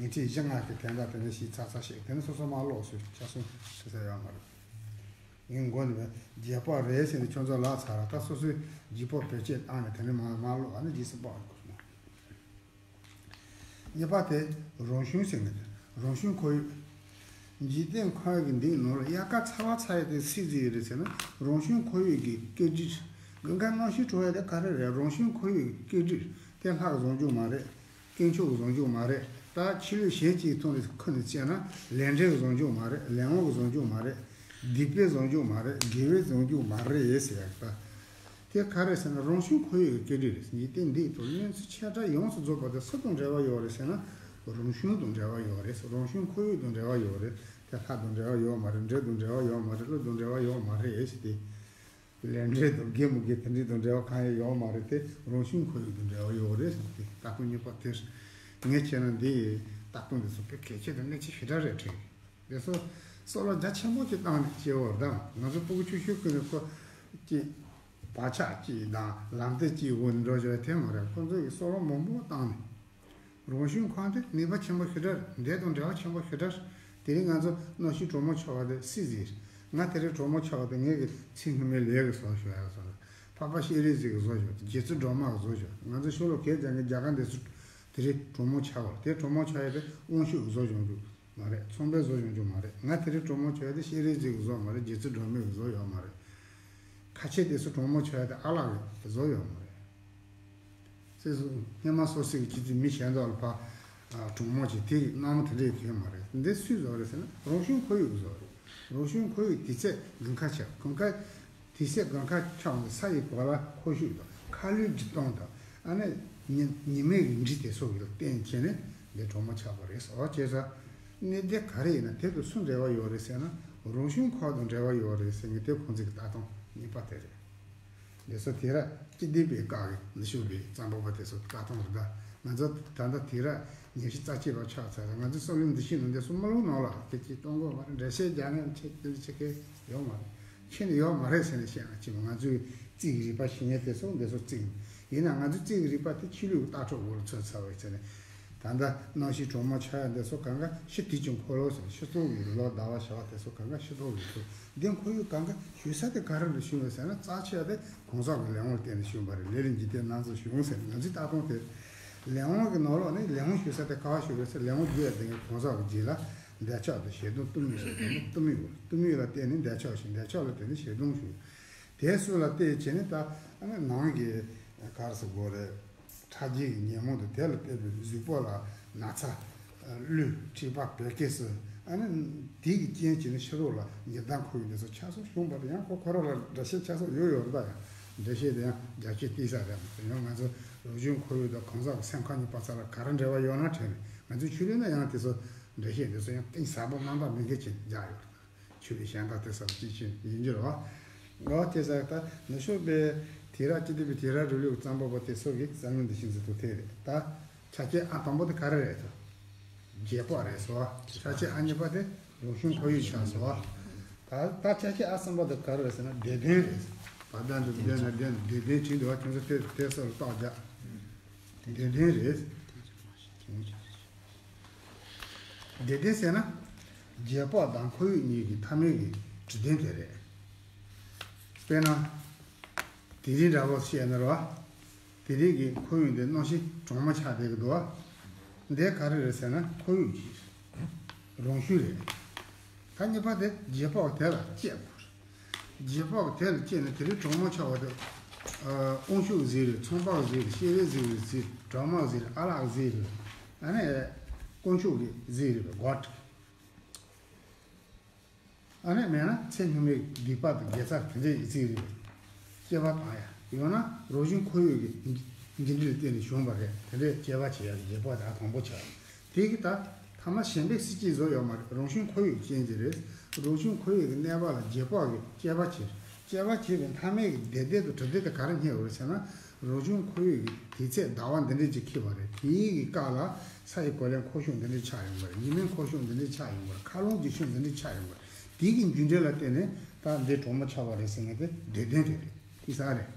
ཡིག་ཕྲེང་བཞི་ལྔ་གི་དོན་དག་དེ་ནས་ཞིག་ཚར་ཚར་ཞིག་དེ་ནས་སོ་སོ་མ་ཀློག་སོ་ཆ་སོང་ཆ་ས་ཡོད་མ་རེད། ངས་མགོ་ནས་བརྗེད་པ་རེད་ཟེར་ནས་ཁྱོད་ཚོ་ལབ་ཚར་ར། ད་སོ་སོའི་བརྗེད་པ་བེད་སྤྱད་བཏང་ནས་དེ་ནས་མ་མ་ཀློག་ཨ་ནི་རྗེས་སུ་དཔག་དགོས་སོང་། གཉིས་པ་དེ་རང་བྱུང་ཟེར་ནས་རང་བྱུང་ཁོར་ཡུག་འཇིག་རྟེན་ཁམས་ཀྱི་འདིའི་ནང་ལ་དབྱར་ཁ་ཚ་བ་ཚ་ཡ་དེ་སུས་བཟོས་ཡོད་རེད་ཟེར་ན་རང་བྱུང་ཁོར་ཡུག་གི་སྐད་སྒྲིག་དགུན་ཁ་གནམ་གཤིས་དྲོ་ཡ་དེ་ག་རེ་རེད། རང་བྱུང་ཁོར་ཡུག་གི་སྐད་སྒྲིག་དེ་ལྷ་གིས་བཟོ་རྒྱུ་མ་རེད། དཀོན་མཆོག་གིས་བཟོ་རྒྱུ་མ་རེད། ད་ཆོས་ལུགས་གཞན་གཅིག་ཐོག་ནས་ཁུར་ནས་བཤད་ན་ལས་འབྲས་ཀྱིས་བཟོ་རྒྱུ་མ་རེད། ལས་དབང་གིས་བཟོ་རྒྱུ་མ་རེད། སྡིག་པས་བཟོ་རྒྱུ་མ་རེད། དགེ་བས་བཟོ་རྒྱུ་མ་རེད་ཟེར་ཡག་ད། དེ་ག་རེ་ཟེར་ན་རང་བྱུང་ཁོར་ཡུག་གི་སྐད་སྒྲིག་རེད། འཇིག་རྟེན་འདིའི་ཐོག་གནོད་འཚེ་ཆེ་ཕྲ་ཡོངས་སུ་རྫོགས་པ་དེ་སུ་དང་འབྲེལ་བ་ཡོད་རེད་ཟེར་ན་རང་བྱུང་དང་འབྲེལ་བ་ཡོད་རེད། རང་བྱུང་ཁོར་ཡུག་དང་འབྲེལ་བ་ཡོད་རེད། དེ་ལྷ་དང་འབྲེལ་བ་ཡོད་མ་རེད། འདྲེ་དང་འབྲེལ་བ་ཡོད་མ་རེད། ཀླུ་དང་འབྲེལ་བ་ཡོད་མ་རེད་ཟེར་ཏེ། ལས་འབྲས་དང་དགེ་མི་དགེ་དེ་འདྲ་དང་འབྲེལ་བ་གང་ཡང་ཡོད་མ་རེད། དེ་རང་བྱུང་ཁོར་ཡུག་དང་འབྲེལ་བ་ཡོད་རེད་ཟེར་ཏེ་ལྟ་སྟངས་གཉིས་པ་དེ་ངས་བྱས་ན་འདི་ལྟ་སྟངས་འདི་ཚོ་དཔེ་གལ་ཆེ་དང་གནད་ཆེ་ཞེ་དྲག་རེད་དྲན། དེ་ཚོ་བསམ་བློ་རྒྱ་ཆེན་པོ་ཅིག་བཏང་ནས་སྐྱེ་བོ་དང་ང་ཚོ་སྤུ་གུ་ཆུང་ཆུང་ཀུན་ནས་ཁོ་ཅིག་བག་ཆགས་ཅིག་དང་ལམ་སྟོན་ཅིག་འོག་ནས་འགྲོ་བཞིན་པ་དེ་མ་རེད། ཁོ་ཚོ་གིས་བསམ་བློ་མང་པོ་བཏང་ནས་རང་བྱུང་ཁམས་དེ་ནུས་པ་ཆེན་པོ་ཞེ་དྲག་རེད། འདི་དང་འབྲེལ་བ་ཆེན་པོ་ཞེ་དྲག་རེད། དེ་རིང་ང་ཚོ་གནམ་གཤིས་གྲང་མོ་ཆགས་པ་དེ་སུས་བཟོས་རེད། ང་དེ་རིང་གྲང་མོ་ཆགས་པ་དེ་ངེད་ཀྱི་ཚེ་སྔོན་མའི་ལས་ཀྱིས་བཟོས་ཤག་ཡ་བཟོས་རེད། འཕགས་པ་སྤྱན་རས་གཟིགས་ཀྱིས་བཟོས་ཤག་རྗེ་བཙུན་སྒྲོལ་མ་གིས་བཟོས་ཤག་ང་ཚོ་ཤོ་ལོ་ཀའི་རྒྱ་ངའི་རྒྱ་གར་འདི་ཚོ་དེ་རིང་གྲང་མོ་ཆགས་པ་རེད། དེ་གྲང་མོ་ཆགས་ཡ་དེ་དབང་ཕྱུག་གིས་བཟོས་བྱུང་རྒྱུ་མ་རེད། ཚོང་པས་བཟོས་བྱུང་རྒྱུ་མ་རེད། ང་དེ་རིང་གྲང་མོ་ཆགས་ཡ་དེ་སྤྱན་རས་གཟིགས་ཀྱིས་བཟོས་མ་རེད། རྗེ་བཙུན་སྒྲོལ་མས་བཟོས་ཡོད་མ་རེད། ཁ་ཆེ་དེ་ཚོ་གྲང་མོ་ཆགས་ཡ་དེ་ཨ་ལགས་ཀྱིས་བཟོས་ཡོད་མ་རེད། སྲིད་གཞུང་སྔོན་མ་སོ་སོའི་གི་ཅི་ཙི་མི་གཞན་དག་ལ་ཕ་གྲང་མོ་ཆེ་དེ་གི་སྣང་བ་དེ་འདྲས་ཡོད་མ་རེད། འདི་སུས་བཟོས་རེད་ཟེར་ན་རང་བྱུང་ཁོར་ཡུག་བཟོས་རེད། རང་བྱུང་ཁོར་ཡུག་དུས་ཚོད་དགུན་ཁ་ཆགས། དགུན་ཁ་དུས་ཚོད་དགུན་ཁ་ཆགས་ནས་ས་ཡི་གོ་ལ་འཁོར་ཤུགས་དང་ཁ་ལོའི་འཇིབ་རྟེན་དང་ཨ་ནི་ཉི་ཉི་མའི་གི་འགྲིས་དེ་ཚོ་གི་ལ་བརྟེན་བྱས་ནས་འདི་གྲང་མོ་ཆགས་པ་རེད་ཟེར་བ་བྱས་ཙང་གནས་དེ་ག་རེ་ཡིན་ན་དེ་དང་སུ་འབྲེལ་བ་ཡོད་རེད་ཟེར་ན་རང་བྱུང་ཁོར་དང་འབྲེལ་བ་ཡོད་རེད་ཟེར་ངས་དེ་ཁོང་ཚོའི་གི་ལྟ་སྟངས་གཉིས་པ་དེ་རེད། འདི་ཚོ་དེ་ར་སྤྱི་བདེ་པའི་བཀའ་གི་འདི་ཤོག་པའི་རྩ་འབོག་པ་དེ་ཚོ་བཀའ་ཐོང་རེད་ད། ང་ཚོ་ད་ལྟ་དེ་ར་ཉི་ཤུ་རྩ་གཅིག་པ་ཆགས་ཚར་ར། ང་ཚོ་བསམ་བློའི་འདུ་ཤེས་ནང་འདི་ཚོ་མི་ལོག་ནང་ལ་སྐད་ཆ་གཏོང་དགོས་མ་རེད། འགྲེལ་བཤད་རྒྱག་མཁན་ཆེ་དེ་འདྲ་ཆེ་གེ་ཡོད་མ་རེད། ཁྱོན་ནས་ཡོད་མ་རེད་ཟེར་ནས་བཤད་ན་ཅི་མ་ང་ཚོའི་རྩིས་ཀྱི་རིག་པ་ཤེས་མཁན་དེ་ཚོ་འདི་ཚོ་རྩིས་ཡིན་ན་ང་ཚོའི་རྩིས་ཀྱི་རིག་པ་དེ་ཆོས་ལུགས་ལྟ་གྲུབ་འོག་ལ་ཚུད་ཚར་བའི་ཚེ་ནས། ད་ལྟ་གནམ་གཤིས་གྲང་མོ་ཆགས་ཡ་འདི་ཚོ་གང་ག་ཕྱི་དུས་ཀྱི་འཁོར་ལོ་ཟེར་ཕྱི་ཚུལ་གྱི་ལོ་ཟླ་བ་ཞག་དེ་ཚོ་གང་ག་ཕྱི་ཚུལ་གྱི་འཁོར་འདི་འཁོར་ཡུག་གང་ག་ཞུ་ས་དེ་ག་རེ་ལ་ཞུ་བ་ཟེར་ན་རྩ་ཆེ་བ་དེ་གང་ཟག་གི་ལས་དབང་ལ་བརྟེན་ནས་བྱུང་བ་རེད། ལས་ལ་འཇིག་རྟེན་སྣ་ཚོགས་བྱུང་ཟེར་ང་ཚོའི་ལྟ་སྟངས་དེ་ལས་དབང་གི་ནང་ལོགས་ནས་ལས་དབང་ཞུ་ས་དེ་ག་བ་ཞུ་རེད་ཟེར་ལས་དབང་རྒྱུ་ཡ་དེ་གང་ཟག་གི་རྗེས་ལ་འདོད་ཆགས་དང་ཞེ་སྡང་གཏི་མུག་ཟེར་གཏི་མུག་གཏི་མུག་ལ་བརྟེན་ནས་འདོད་ཆགས་བྱུང་འདོད་ཆགས་ལ་བརྟེན་ནས་ཞེ་སྡང་བྱུང་། དེ་སུ་ལ་བལྟས་བྱས་ནས་ད་ནང་གི་ག་རེ་ཟེར་དགོས་རེད། ཁྲག་རྗེས་ཀྱི་ཉོན་མོངས་དང་དེ་ལ་བརྟེན་པའི་གཟུགས་པོ་ལ་ན་ཚ། ལུས་མཁྲིས་པ་བད་ཀན་སོགས་ཨ་ནི་དེ་གི་རྐྱེན་བྱས་ནས་ཕྱི་རོལ་ལ་ཉི་ཟླ་འཁོར་བའི་འདི་ཚོ་ཆགས་སོགས་བྱུང་བ་དང་ཡང་ཁོ་ཁོ་རང་ལ་འགྲེལ་བཤད་ཆགས་སོགས་ཡོད་ཡོད་རེད་ད། ཡང་འགྲེལ་བཤད་དེ་ཡང་རྒྱ་ཆེ་བལྟས་ས་རེད་མ་གཏོགས་ཡང་ང་ཚོ་རང་བྱུང་ཁོར་ཡུག་དང་གང་ཟག་གི་སེམས་ཁམས་གཉིས་པ་ཚ་ལ་ག་རེ་འབྲེལ་བ་ཡོད་ན་དྲན་ནས་ང་ཚོའི་ཆོས་ལུགས་ན་ཡང་དེ་ཚོ་འགྲེལ་བཤད་འདི་ཚོ་ཡང་གཏིང་ཟབ་པོ་རྣམ་དག་མི་འགལ་ཅན་རྒྱག་ཡོད་རེད། ཆོས་པའི་གཞན་དག་དེ་ཚོ་ཅི་ཕྱིན་ཡིན་རྒྱུ་རེད་བ། འོ་དེ་ཟེར་ད་ནུབ་ཕྱོགས་པའི་དེ་ར་ཅི་བདེ་བའི་དེ་ར་རི་ལུགས་གཙང་པོ་པོ་དེ་ཚོ་གི་བསམ་ཡུལ་འདི་ཤིན་ཏུ་དུ་ཐེ་རེད་ད། ཆ་རྐྱེན་ཨ་དང་པོ་དེ་ག་རེ་རེད་ཟེར། བརྗེ་པོ་རེད་ཟེར་བ། ཆ་རྐྱེན་ཨ་གཉིས་པ་དེ་རང་བྱུང་ཁོར་ཡུག་ཆགས་ཟེར་བ། ད་ད་ཆ་རྐྱེན་ཨ་གསུམ་པ་དེ་ག་རེ་རེད་ཟེར་ན་བདེ་དོན་རེད། བ་དན་དུ་བདེ་ན་བདེ་ན་བདེ་དོན་བྱེད་འདུག་བ་ཁྱོད་ཚོ་དེ་དེ་སོགས་ལ་རྟགས་རྒྱག་བདེ་དོན་རེད། བདེ་དོན་ཟེར་ན། བརྗེ་པོ་དང་ཁོར་ཡུག་གཉིས་ཀྱི་མཐའ་མའི་གི་དྲི་ལྡན་དེ་རེད། དཔེར་ན། དེ་རིང་འདྲ་པོ་བཤད་ན་རོ། དེ་རིང་གི་ཁོར་ཡུག་འདི་གནམ་གཤིས་གྲང་མོ་ཆགས་བསྡད་ཀྱི་འདུག་བ། འདི་ག་རེ་རེད་ཟེར་ན་ཁོར་ཡུག་ཅིག་རེད། རང་བྱུང་རེད། ད་གཉིས་པ་དེ་བརྗེ་པོ་དེ་ལ་སྐྱེས་དགོས་རེད། བརྗེ་པོ་དེ་ལ་སྐྱེས་ནས་དེ་རིང་གྲང་མོ་ཆགས་པ་དེ། ཨ་དབང་ཕྱུག་ཟིག་རེད། ཚོང་པ་ཟིག་རེད། སྤྱན་རས་གཟིགས་རེད་ཟེར། སྒྲོལ་མ་ཟིག་རེད། ཨ་ལགས་ཟིག་རེད། ཨ་ནི། དཀོན་མཆོག་གི་ཟིག་རེད་པས་གོ་ཊ། ཨ་ནི་མེད་ན་ཚེ་སྔོན་མའི་སྡིག་པ་དང་དགེ་རྩ་དེ་འདྲའི་ཡི་ཚིག་རེད། སྐྱེ་བ་བཏང་ཡ། ཡང་ན་རང་བྱུང་ཁོར་ཡུག་གི་འགྱུར་འགྲོས་ལ་བརྟེན་ནས་བྱུང་བ་རེད། དེ་འདྲའི་སྐྱེ་བ་བྱེད་ཡ་བརྗེ་པོ་དང་དང་པོ་ཆགས། དེ་གི་ད་ཐ་མ་གཞན་པའི་སྲིད་ཀྱིས་བཟོ་ཡོད་མ་རེད། རང་བྱུང་ཁོར་ཡུག་ཅན་གྱི་རེད། རང་བྱུང་ཁོར་ཡུག་གི་གནས་བབ་ལ་བརྗེ་པོ་གི་སྐྱེ་བ་བྱེད། སྐྱེ་བ་བྱས་པའི་མཐའ་མའི་གི་བདེ་སྡུག་དང་དྲི་སྡུག་དེ་ག་རེ་རྙེད་ཡོད་རེད་ཟེར་ན། རང་བྱུང་ཁོར་ཡུག་གི་དུས་ཚོད་ཟླ་བ་འདི་འདྲས་ཅིག་འཁེལ་བ་རེད། དེའི་གི་སྐབས་ལ་ས་ཡི་གོ་ལའི་འཁོར་ཕྱོགས་འདི་འདྲས་ཆགས་ཡོང་གི་རེད། ཉི་མའི་འཁོར་ཕྱོགས་འདི་འདྲས་ཆགས་ཡོང་གི་རེད། མཁའ་རླུང་གི་ཕྱོགས་འདི་འདྲས་ཆགས་ཡོང་གི་རེད། དེའི་གི་རྒྱུ་འབྲས་ལ་བརྟེན་ནས་ད་འདི་གྲོག་མོ་ཆགས་པ་རེད་ཟེར་མཁན་དེ་སྡུག་བདེན་རེད། རེད་དེ་ས་རེད།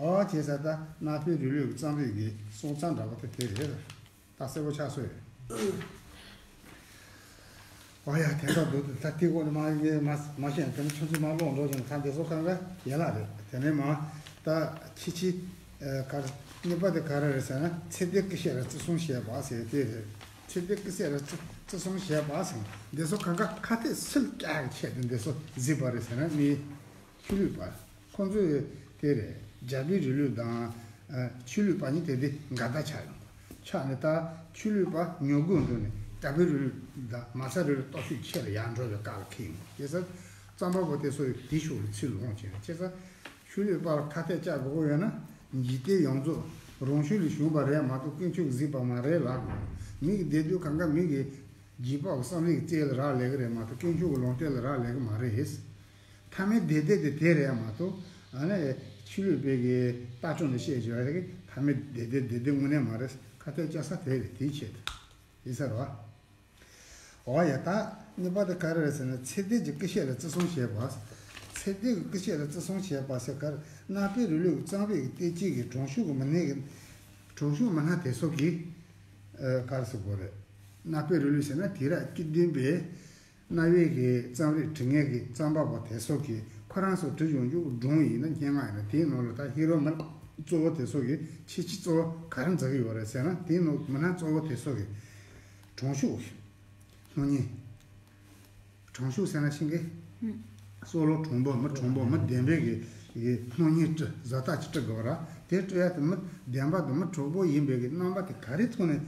ཨོ་བྱས་ཙང་ད་གནའ་དཔེ་རིང་ལུགས་ཀྱི་རྩོམ་རིག་གི་སྲོག་རྩ་འདྲ་པོ་དེ་དེ་རེད། ད་གསལ་པོ་ཆགས་སོང་། ཨོ་ཡ། དེ་འདྲ་འདུག་ད་དེ་སྐོར་ནས་མ་ཡིན་མ་མ་ཤེས་ན་དེ་ནི་ཆུ་ཚོད་མ་ལོག་འགྲོ་བཞིན་ད་འདི་ཚོ་གང་ག་ཡན་ལག་རེད། དེ་ནས་མ་ད་ཁྱི་ཁྱི་ཨ་ག་རེ་གཉིས་པ་དེ་ག་རེ་རེད་ཟེར་ན། ཚེ་འདས་སྐུ་བཤད་ལ་བརྩི་སྲུང་བྱེད་པ་ཟེར་དེ་རེད། ཚེ་འདས་སྐུ་བཤད་ལ་བརྩི་བརྩི་སྲུང་བྱེད་པ་ཟེར། འདི་ཚོ་གང་ག་ཁ་གཏད་སིལ་རྒྱག་གི་ཆེད་དུ་འདི་ཚོ་གཟིགས་པ་རེད་ཟེར་ན་ནི། ཆོས་ལུགས་པ། ཁོང་ཚོས་དེ་རེད། རྒྱ་བོད་རིང་ལུགས་དང་ཆོས་ལུགས་པ་གཉིས་དེ་དེ་འགལ་ཟླ་ཆགས་ཡོང་། ཆགས་ནས་ད་ཆོས་ལུགས་པ་ཉོ་དགོས་འདུག་ནས་རྒྱ་བོད་རིང་ལུགས་དང་མ་རྩ་རིང་ལུགས་སྟོབས་ཤུགས་ཆེ་རུ་ཡར་འགྲོ་བའི་བཀག་ལ་ཁེལ་ཡོང་། དེ་ཚོ་རྩོམ་པ་པོ་དེ་ཚོ་ཡིས་དེ་ཕྱོགས་ལ་ཚུར་ལོངས་བྱས་ནས། བྱས་ཙང་ཆོས་ལུགས་པ་ལ་ཁ་གཏད་བཅག་དགོས་ཀྱི་ཡོད་ན། འཇིག་རྟེན་ཡོངས་རྫོགས་རང་ཤུགས་ལས་བྱུང་བ་རེད་མ་གཏོགས་དཀོན་མཆོག་གིས་གཟིགས་པ་མ་རེད་ལབ་དགོས། མི་གི་བདེ་སྡུག་གང་ག་མི་གི་རྗེས་དཔག་གི་བསམ་བློའི་རྩལ་ལ་རག་ལས་ཀྱི་རེད་མ་གཏོགས་དཀོན་མཆོག་གི་ལུང་བསྟན་ལ་རག་ལས་ཀྱི་མ་རེད། མཐའ་མའི་བདེ་སྡུག་དེ་དེ་རེད་མ་གཏོགས། ཨ་ནི་ཆོས་ལུགས་པའི་གི་ལྟ་གྲུབ་ནས་བཤད་བྱས་པ་དེ་གི་མཐའ་མའི་བདེ་སྡུག་བདེ་སྡུག་དངོས་གནས་མ་རེད། ཁ་གཏད་བཅག་ས་དེ་རེད། དེའི་ཆེད་དུ་ཡིན་ས་རེད་བ། འོ་ཡ། ད་གཉིས་པ་དེ་ག་རེ་རེད་ཟེར་ན། ཚེ་འདས་ཀྱི་སྐུ་བཤད་ལ་བརྩི་སྲུང་བྱེད་པ། ཚེ་འདས་ཀྱི་སྐུ་བཤད་ལ་བརྩི་སྲུང་བྱེད་པ་ཟེར་གར། གནའ་དཔེ་རིང་ལུགས་ཀྱི་རྩོམ་རིག་གི་བལྟས་བཅོས་ཀྱི་གྲོང་ཤུགས་ཀྱི་མི་སྣ་གི་གྲོང་ཤུགས་མི་སྣ་དེ་ཚོ་གིས་ཨ་ག་རེ་ཟེར་དགོས་རེད། གནའ་དཔེ་རིང་ལུགས་ཟེར་ན་དུས་རབས་བཅུ་བདུན་པའི་གནའ་བོའི་གི་རྩོམ་རིག་འབྲི་མཁན་གྱི་རྩོམ་པ་པོ་དེ་ཚོ་གིས་ཁོ་རང་ཚོ་བྲིས་ཡོང་རྒྱུ་སྒྲུང་ཡིན་ན་སྙན་ངག་ཡིན་ན། དེའི་ནང་ལ་ད་ཧི་རོ་མི་གཙོ་བོ་དེ་ཚོ་གིས་ཁྱད་ཆོས་གཙོ་བོ་ག་རེ་མཛད་ཀྱི་ཡོད་རེད་ཟེར་ན། དེའི་ནང་མི་སྣ་གཙོ་བོ་དེ་ཚོ་གིས་གྲོང་ཤུགས། སྣང་བརྙན། གྲོང་ཤུགས་ཟེར་ན་ཤེས་ཀྱི། སོ་ལོ་གྲོང་པོ་མི་གྲོང་པོ་མི་བདེན་པའི་གི་གི་སྣང་བརྙན་བྲི་བཟོ་ལྟ་ཅིག་བྲི་དགོས་ར། དེ་བྲི་ཡ་དེ་མི་བདེན་པ་དང་མི་གྲོང་པོ་ཡིན་པའི་གི་རྣམ་པ་དེ་ག་རེ་ཐོག་ནས་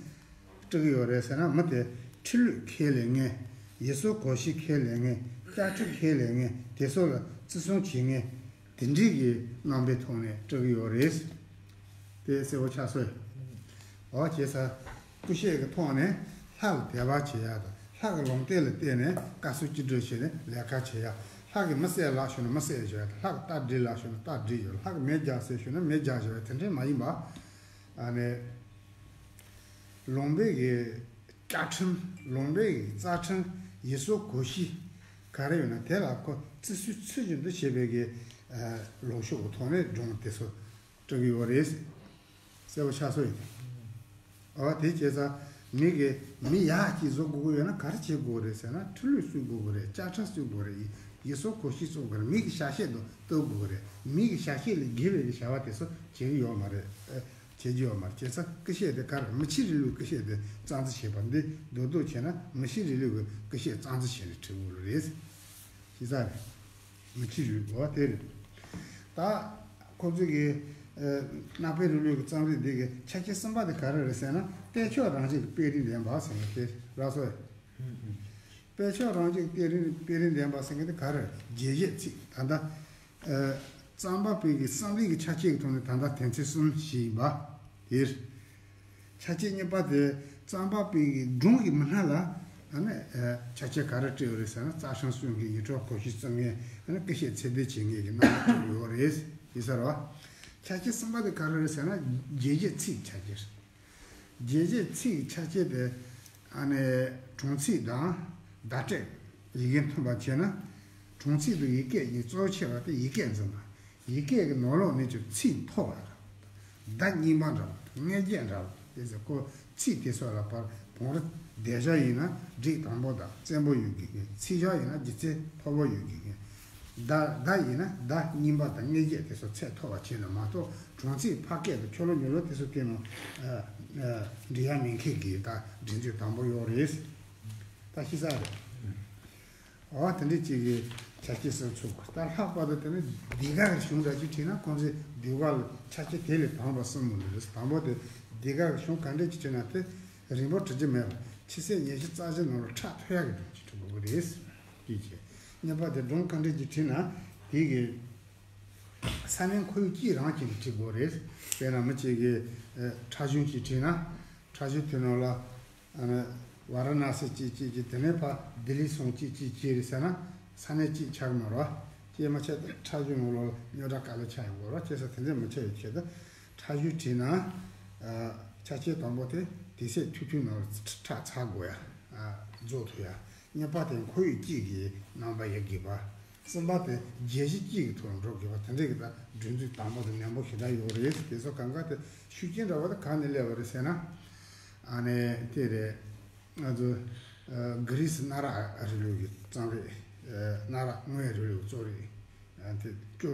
བྲི་གི་ཡོད་རེད་ཟེར་ན། མི་དེ་ཁྲི་ལུད་ཁས་ལེན་མཁན། ཡུལ་སྲོལ་གོམས་གཤིས་ཁས་ལེན་མཁན། དཔྱ་ཁྲལ་ཁས་ལེན་མཁན་དེ་ཚོ་ལ་བརྩི་སྲུང་བྱེད་མཁན། དེ་འདྲའི་གི་རྣམ་པའི་ཐོག་ནས་བྲི་གི་ཡོད་རེད། དེ་གསལ་པོ་ཆགས་སོང་། འོ་བྱས་ཙང་སྐུ་བཤད་ཀྱི་ཐོག་ནས་ལྷ་ལ་དད་པ་བྱེད་ཡ་དང་། ལྷ་གི་ལུང་བསྟན་ལ་བརྟེན་ནས་བཀའ་སྲོལ་བཅོས་སྒྲིག་བྱས་ནས་ལས་ཀ་བྱེད་ཡ། ལྷ་གིས་མི་བསད་ལབ་ཞུ་ན་མི་བསད་བཞག་ཡ་དང་། ལྷ་གིས་རྟ་སྒྲིགས་ལབ་ཞུ་ན་རྟ་སྒྲིགས་བཞག། ལྷ་གིས་མེ་རྒྱགས་ཟེར་ཞུ་ན་མེ་རྒྱགས་བཞག་ཡ། དེ་འདྲས་མ་ཡིན་པ། ཨ་ནི་ལུང་པའི་གི་བཅའ་ཁྲིམས། ལུང་པའི་གི་རྩ་ཁྲིམས། ཡུལ་སྲོལ་གོམས་གཤིས་ག་རེ་ཡོད་ན་དེ་ལ་ཁོ་བརྩི་སྲུང་ཚུལ་བཞིན་དུ་བྱེད་པའི་གི་ཨ་ལངས་ཕྱོགས་ཀྱི་ཐོག་ནས་སྒྲུང་དེ་ཚོ་བྲི་གི་ཡོད་རེད། གསལ་པོ་ཆགས་སོང་ཡིན། འོ་དེ་བྱས་ཙང་མི་གི་མི་ཡག་ཅིག་བཟོ་དགོས་ཀྱི་ཡོད་ན་ག་རེ་བྱེད་དགོས་རེད་ཟེར་ན། ཁྲིམས་ལུགས་བཙུགས་དགོས་ཀྱི་རེད། བཅའ་ཁྲིམས་བཙུགས་དགོས་རེད། ཡུལ་སྲོལ་གོམས་གཤིས་བཙུགས་དགོས་རེད། མི་གི་བྱ་བྱེད་དང་བསྟུན་དགོས་ཀྱི་རེད། མི་གི་བྱ་བྱེད་ལས་བརྒལ་བའི་གི་བྱ་བ་དེ་ཚོ་བྱེད་ཀྱི་ཡོད་མ་རེད། ཨ་བྱེད་ཀྱི་ཡོད་མ་རེད། བྱས་ཙང་སྐུ་བཤད་དེ་ག་རེ། མི་ཆོས་རིང་ལུགས་སྐུ་བཤད་དེ་རྩ་འཛིན་བྱེད་པ་འདི་རྡོག་རྡོག་བྱས་ན་མི་ཆོས་རིང་ལུགས་ཀྱི་སྐུ་བཤད་རྩ་འཛིན་བྱས་ནས་བྲིས་དགོས་རེད། ཤེས་ཚར་རེད། མི་ཆོས་རིང་ལུགས། འོ་དེ་རེད། ད་ཁོ་ཚོས་ཀྱི་ཨ་གནའ་དཔེ་རིང་ལུགས་ཀྱི་རྩོམ་རིག་འདི་གི་ཆ་རྐྱེན་གསུམ་པ་དེ་ག་རེ་རེད་ཟེར་ན། དཔེ་ཕྱོགས་རང་བཞིན་གྱི་དཔེ་རིས་ལྡན་པ་ཟེར་ནས་དེ་རག་སོང་། དཔེ་ཕྱོགས་རང་བཞིན་གྱི་དཔེ་རིས་དཔེ་རིས་ལྡན་པ་ཟེར་མཁན་དེ་ག་རེ་རེད། རྒྱས་བཤད་ཚིག། ད་ལྟ་ཨ་རྩོམ་པ་པོའི་གི་བསམ་བློའི་གི་ཆ་རྐྱེན་གྱི་ཐོག་ནས་ད་ལྟ་དོན་ཚན་གསུམ་ཞིག་ཡིན་པ་དེ་རེད། ཆ་རྐྱེན་གཉིས་པ་དེ་རྩོམ་པ་པོའི་གི་སྒྲུང་གི་མི་སྣ་ལ་ཨ་ནི་ཨ་ཆ་རྐྱེན་ག་རེ་བྲིས་ཡོད་རེད་ཟེར་ན། རྩ་ཁྲིམས་སྲུང་མཁན། ཡུལ་སྲོལ་གོམས་གཤིས་བརྩི་མཁན། ཨ་ནི་སྐུ་བཤད་ཚད་ལྡན་བྱེད་མཁན་གྱི་རྣམ་པ་བྲིས་ཡོད་རེད། ཡིན་ས་རེད་བ། ཆ་རྐྱེན་གསུམ་པ་དེ་ག་རེ་རེད་ཟེར་ན། རྒྱས་བཤད་ཚིག་ཆ་རྐྱེན་རེད། རྒྱས་བཤད་ཚིག་ཆ་རྐྱེན་དེ་ཨ་ནི་གྲོང་ཚིག་དང་བརྡ་སྤྲོད་ཡི་གེ་མཐུན་པ་བྱས་ན། གྲོང་ཚིག་དང་ཡི་གེ་གཉིས་གཙོ་ཆེ་བ་དེ་ཡི་གེ་འཛིན་པ། ཡི་གེ་གི་ནང་ལོགས་ནས་ཀྱང་ཚིག་མཐོ་བ་དང་། བརྡ་རྙིང་པ་འདྲ་བ་དང་། མངོན་བརྗོད་འདྲ་བ་དེ་ཚོ། ཁོ་ཚིག་དེ་ཚོ་ལ་བར་བོང་རིམ་སྡེབ་སྦྱོར་ཡིན་ན་སྒྲིག་དམ་པོ་དང་བཙན་པོ་ཡོད་དགོས་མཁན། ཚིག་སྦྱོར་ཡིན་ན་སྒྱུ་རྩལ་མཐོ་པོ་ཡོད་དགོས་མཁན། བརྡ་བརྡ་ཡིན་ན་བརྡ་རྙིང་པ་དང་མངོན་བརྗོད་དེ་ཚོ་ཚད་མཐོ་བ་བྱས་ན་མ་གཏོགས། གྲོང་ཚིག་ཕ་སྐད་དང་ཁྱོ་ལོ་ཉོ་ལོ་དེ་ཚོ་སྟེང་ནང་ཨ་ཨ་འབྲི་ཡ་མེད་མཁན་གྱི་ད་འབྲི་མཛོད་དམ་པོ་ཡོད་རེད། ད་ཤེས་ས་རེད། འོ་དེ་འདྲའི་ཅིག་གི་ཆ་རྐྱེན་གསུམ་ཚུགས། ད་ལྷག་པར་དུ་དེ་ནི་ཟློས་གར་གྱི་གཞུང་འདྲ་ཅིག་བྲིས་ན། ཁོང་ཚོས་ཟློས་གར་ལ་ཆ་རྐྱེན་དེ་ལས་དང་པོ་གསུམ་མོ་ལ་རེད། དང་པོ་དེ་ཟློས་གར་གྱི་གཞུང་ག་འདྲ་ཅིག་བྲིས་ན་དེ་རིང་པོ་བྲི་རྒྱུ་མེད་པར་ཕྱི་ཚེས་ཉི་ཤུ་རྩ་བཞི་ནང་ལ་འཁྲབ་ཐུབ་ཡག་གི་སྒྲུང་ཅིག་བྲི་དགོས་ཀྱི་རེད། གཅིག་བྱས། གཉིས་པ་དེ་སྒྲུང་ག་འདྲ་ཅིག་བྲིས་ན་དེ་གི་ས་གནས་ཁོར་ཡུག་གཅིག་རང་བྱས་ནས་བྲི་དགོས་རེད། དཔེར་ན་མི་གཅིག་གིས་ཨ་འཁྲབ་གཞུང་ཅིག་བྲིས་ན། འཁྲབ་གཞུང་དེ་ནང་ལ་ཨ་ནི་ཝཱ་ར་ཎ་སི་གཅིག་གཅིག་གཅིག། དེ་ནས་ཕར་ལྡི་ལི་སོང་གཅིག་གཅིག་གཅིག་རེད་ཟེར་ན། ས་གནས་གཅིག་ཆགས་ཀྱི་མ་རེད་བ། དེ་མ་ཆད་དེ་ཁྲག་རྒྱུན་ནང་ལོགས་ལ་རྙོག་དྲ་ག་ལ་ཆགས་ཡོང་གི་རེད། བྱས་ཙང་དེ་འདྲ་མི་ཆགས་ཡོད་ཆེད་དུ་ཁྲག་རྒྱུན་བྲིས་ན། ཨ། ཆ་རྐྱེན་དང་པོ་དེ་དུས་ཚོད་ཐུང་ཐུང་ནང་ལ་ཁྲག་ཚ་དགོས་ཡ། ཨ། རྫོགས་ཐུབ་ཡ། གཉིས་པ་དེ་ཁོར་ཡུག་གཅིག་གི་རྣམ་པ་ཡོད་དགོས་པ། གསུམ་པ་དེ་བརྗོད་གཞི་གཅིག་གི་ཐོག་འགྲོ་དགོས་པ། དེ་འདྲ་གི་ད་སྒྲིག་འཛུགས་དང་པོ་དེ་ནན་པོ་ཞེ་དྲག་ཡོད་རེད། དེ་ཚོ་གང་ག་དེ་ཤུགས་རྐྱེན་འདྲ་བོ་དེ་གང་ནས་སླེབས་པ་རེད་ཟེར་ན། ཨ་ནི་དེ་རེད། ང་ཚོ་ཨ་གྷི་རི་སི་གནའ་རབས་རིང་ལུགས་ཀྱི་རྩོམ་རིག་ཨ་གནའ་རབས་སྔོན་རིང་ལུགས་རྩོམ་རིག་ཨ་དེ་སྐྱོ་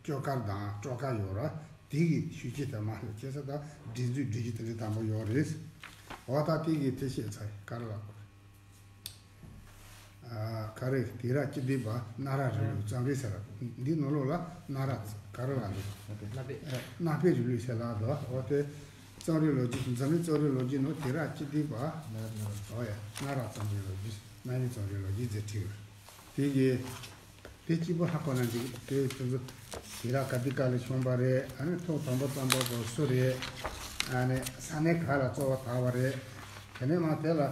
སྐྱོ་གར་དང་སྤྲོ་གར་ཡོད་ར། དེ་གི་ཤུགས་རྐྱེན་དེ་མ་ལྷག་བྱས་ཙང་ད་སྒྲིག་འཛུགས་སྒྲིག་གཞི་དེ་འདྲ་དང་པོ་ཡོད་རེད། འོ་ད་དེ་གི་དེ་བཤད་ཚར་ག་རེ་ལབ་དགོས་རེད། ཨ་ག་རེ་དུས་རབས་བཅུ་བདུན་པ་གནའ་རབས་རིང་ལུགས་རྩོམ་རིག་ཟེར་ར། འདི་ནང་ལོགས་ལ་གནའ་རབས་ག་རེ་ལབ་འདུག་གནའ་དཔེ། ཨ་གནའ་དཔེ་རིང་ལུགས་ཟེར་ལབ་འདུག་འོ་དེ། རྩོམ་རིག་ལོ་རྒྱུས། འཛམ་གླིང་རྩོམ་རིག་ལོ་རྒྱུས་ནང་དུས་རབས་བཅུ་བདུན་པ། ཨོ་ཡ། གནའ་རབས་རྩོམ་རིག་ལོ་རྒྱུས། གནའ་རབས་རྩོམ་རིག་ལོ་རྒྱུས་ཟེར་བྲིས་ཡོད། དེ་གི་དེ་གཅིག་པོ་ཧ་གོ་ན་འགྲིག་དེ་ཚོ་དུས་རབས་ག་དུས་སྐབས་ལ་བྱུང་བ་རེད། ཨ་ནི་ཐོག་དང་པོ་རྩོམ་པ་པོ་སུ་རེད། ཨ་ནི་ས་གནས་ག་ལ་གཙོ་བོ་དར་བ་རེད། དེ་ནས་མ་དེ་ལ་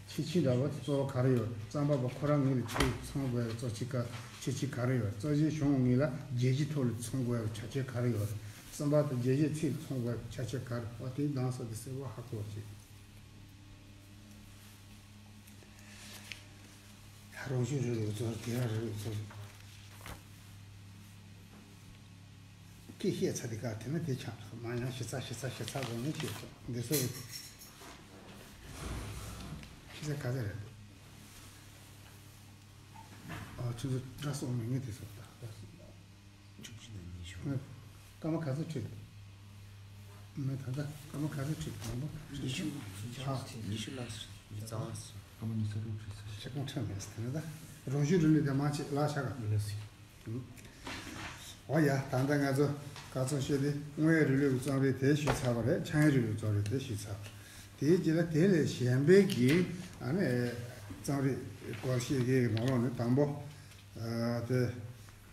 ཁྱད་ཆོས་འདྲ་བོ་གཙོ་བོ་ག་རེ་ཡོད། རྩོམ་པ་པོ་ཁོ་རང་ངོས་ནས་ཚིག་ཚང་དགོས་གཙོ་ཆེ་ཁ་ཁྱད་ཆོས་ག་རེ་ཡོད། རྩོམ་གཞི་གཞུང་ངོས་ལ་རྒྱལ་སྤྱིའི་ཐོག་ལ་ཚང་དགོས་ཆ་རྐྱེན་ག་རེ་ཡོད། གསུམ་པ་དེ་རྒྱལ་སྤྱིའི་ཚིག་ཚང་དགོས་ཆ་རྐྱེན་ག་རེ། འོ་དེ་དང་སོགས་དེ་གསལ་པོ་ཧ་གོ་ཅིག་རང་བྱུང་རིང་ལུགས་ཚོ་དེ་རང་རིང་ལུགས་ཚོ་སྐད་བཤད་ཚར་དེ་ག་དེ་ན་དེ་ཆགས་སོང་། མ་ཡང་ཞེ་ཚ་ཞེ་ཚ་ཞེ་ཚ་དགོས་ནས་བཤད་ཆོག་འདི་ཚོ་ཞེ་ཚ་ག་ཚོད་རེད། ཨ་ཁྱོད་ཚོ་འདྲ་སོང་མི་ངན་དེ་ཚོ་ད། བཅུ་གཅིག་དང་ཉི་ཤུ། སྐར་མ་ག་ཚོད་ཁྲིད། མི་ད་ལྟ་སྐར་མ་ག་ཚོད་ཁྲིད། དང་པོ་ཁྲིད་ཉི་ཤུ། ཨ། ཉི་ཤུ་ལ་ཉི་ཤུ་རྩ་བ། སྐར་མ་ཉི་ཤུ་རྩ་དྲུག་ཁྲིད་ས། ཆེ་གོང་ཁྲིད་མེད་ཟེར་ན་ད་རང་བྱུང་རིང་ལུགས་དེ་མ་ཆེ་ལ་ཤ་ག་འོ་ཡ། ད་ལྟ་ང་ཚོ་ག་ཚོད་ཤོད་དེ་དངོས་ཡོད་རིང་ལུགས་ཀྱི་རྩོམ་རིག་དེ་ཞུས་ཚར་བ་རེད། ཆ་ཡོད་རིང་ལུགས་རྩོམ་རིག་དེ་ཞུས་ཚར་བ། དེའི་རྗེས་ལ་དེ་ལས་གཞན་པའི་གི་ཨ་ནི་རྩོམ་རིག་སྐོར་བཤད་མཁན་གྱི་ནང་ལོགས་ནས་དང་པོ། ཨ་དེ།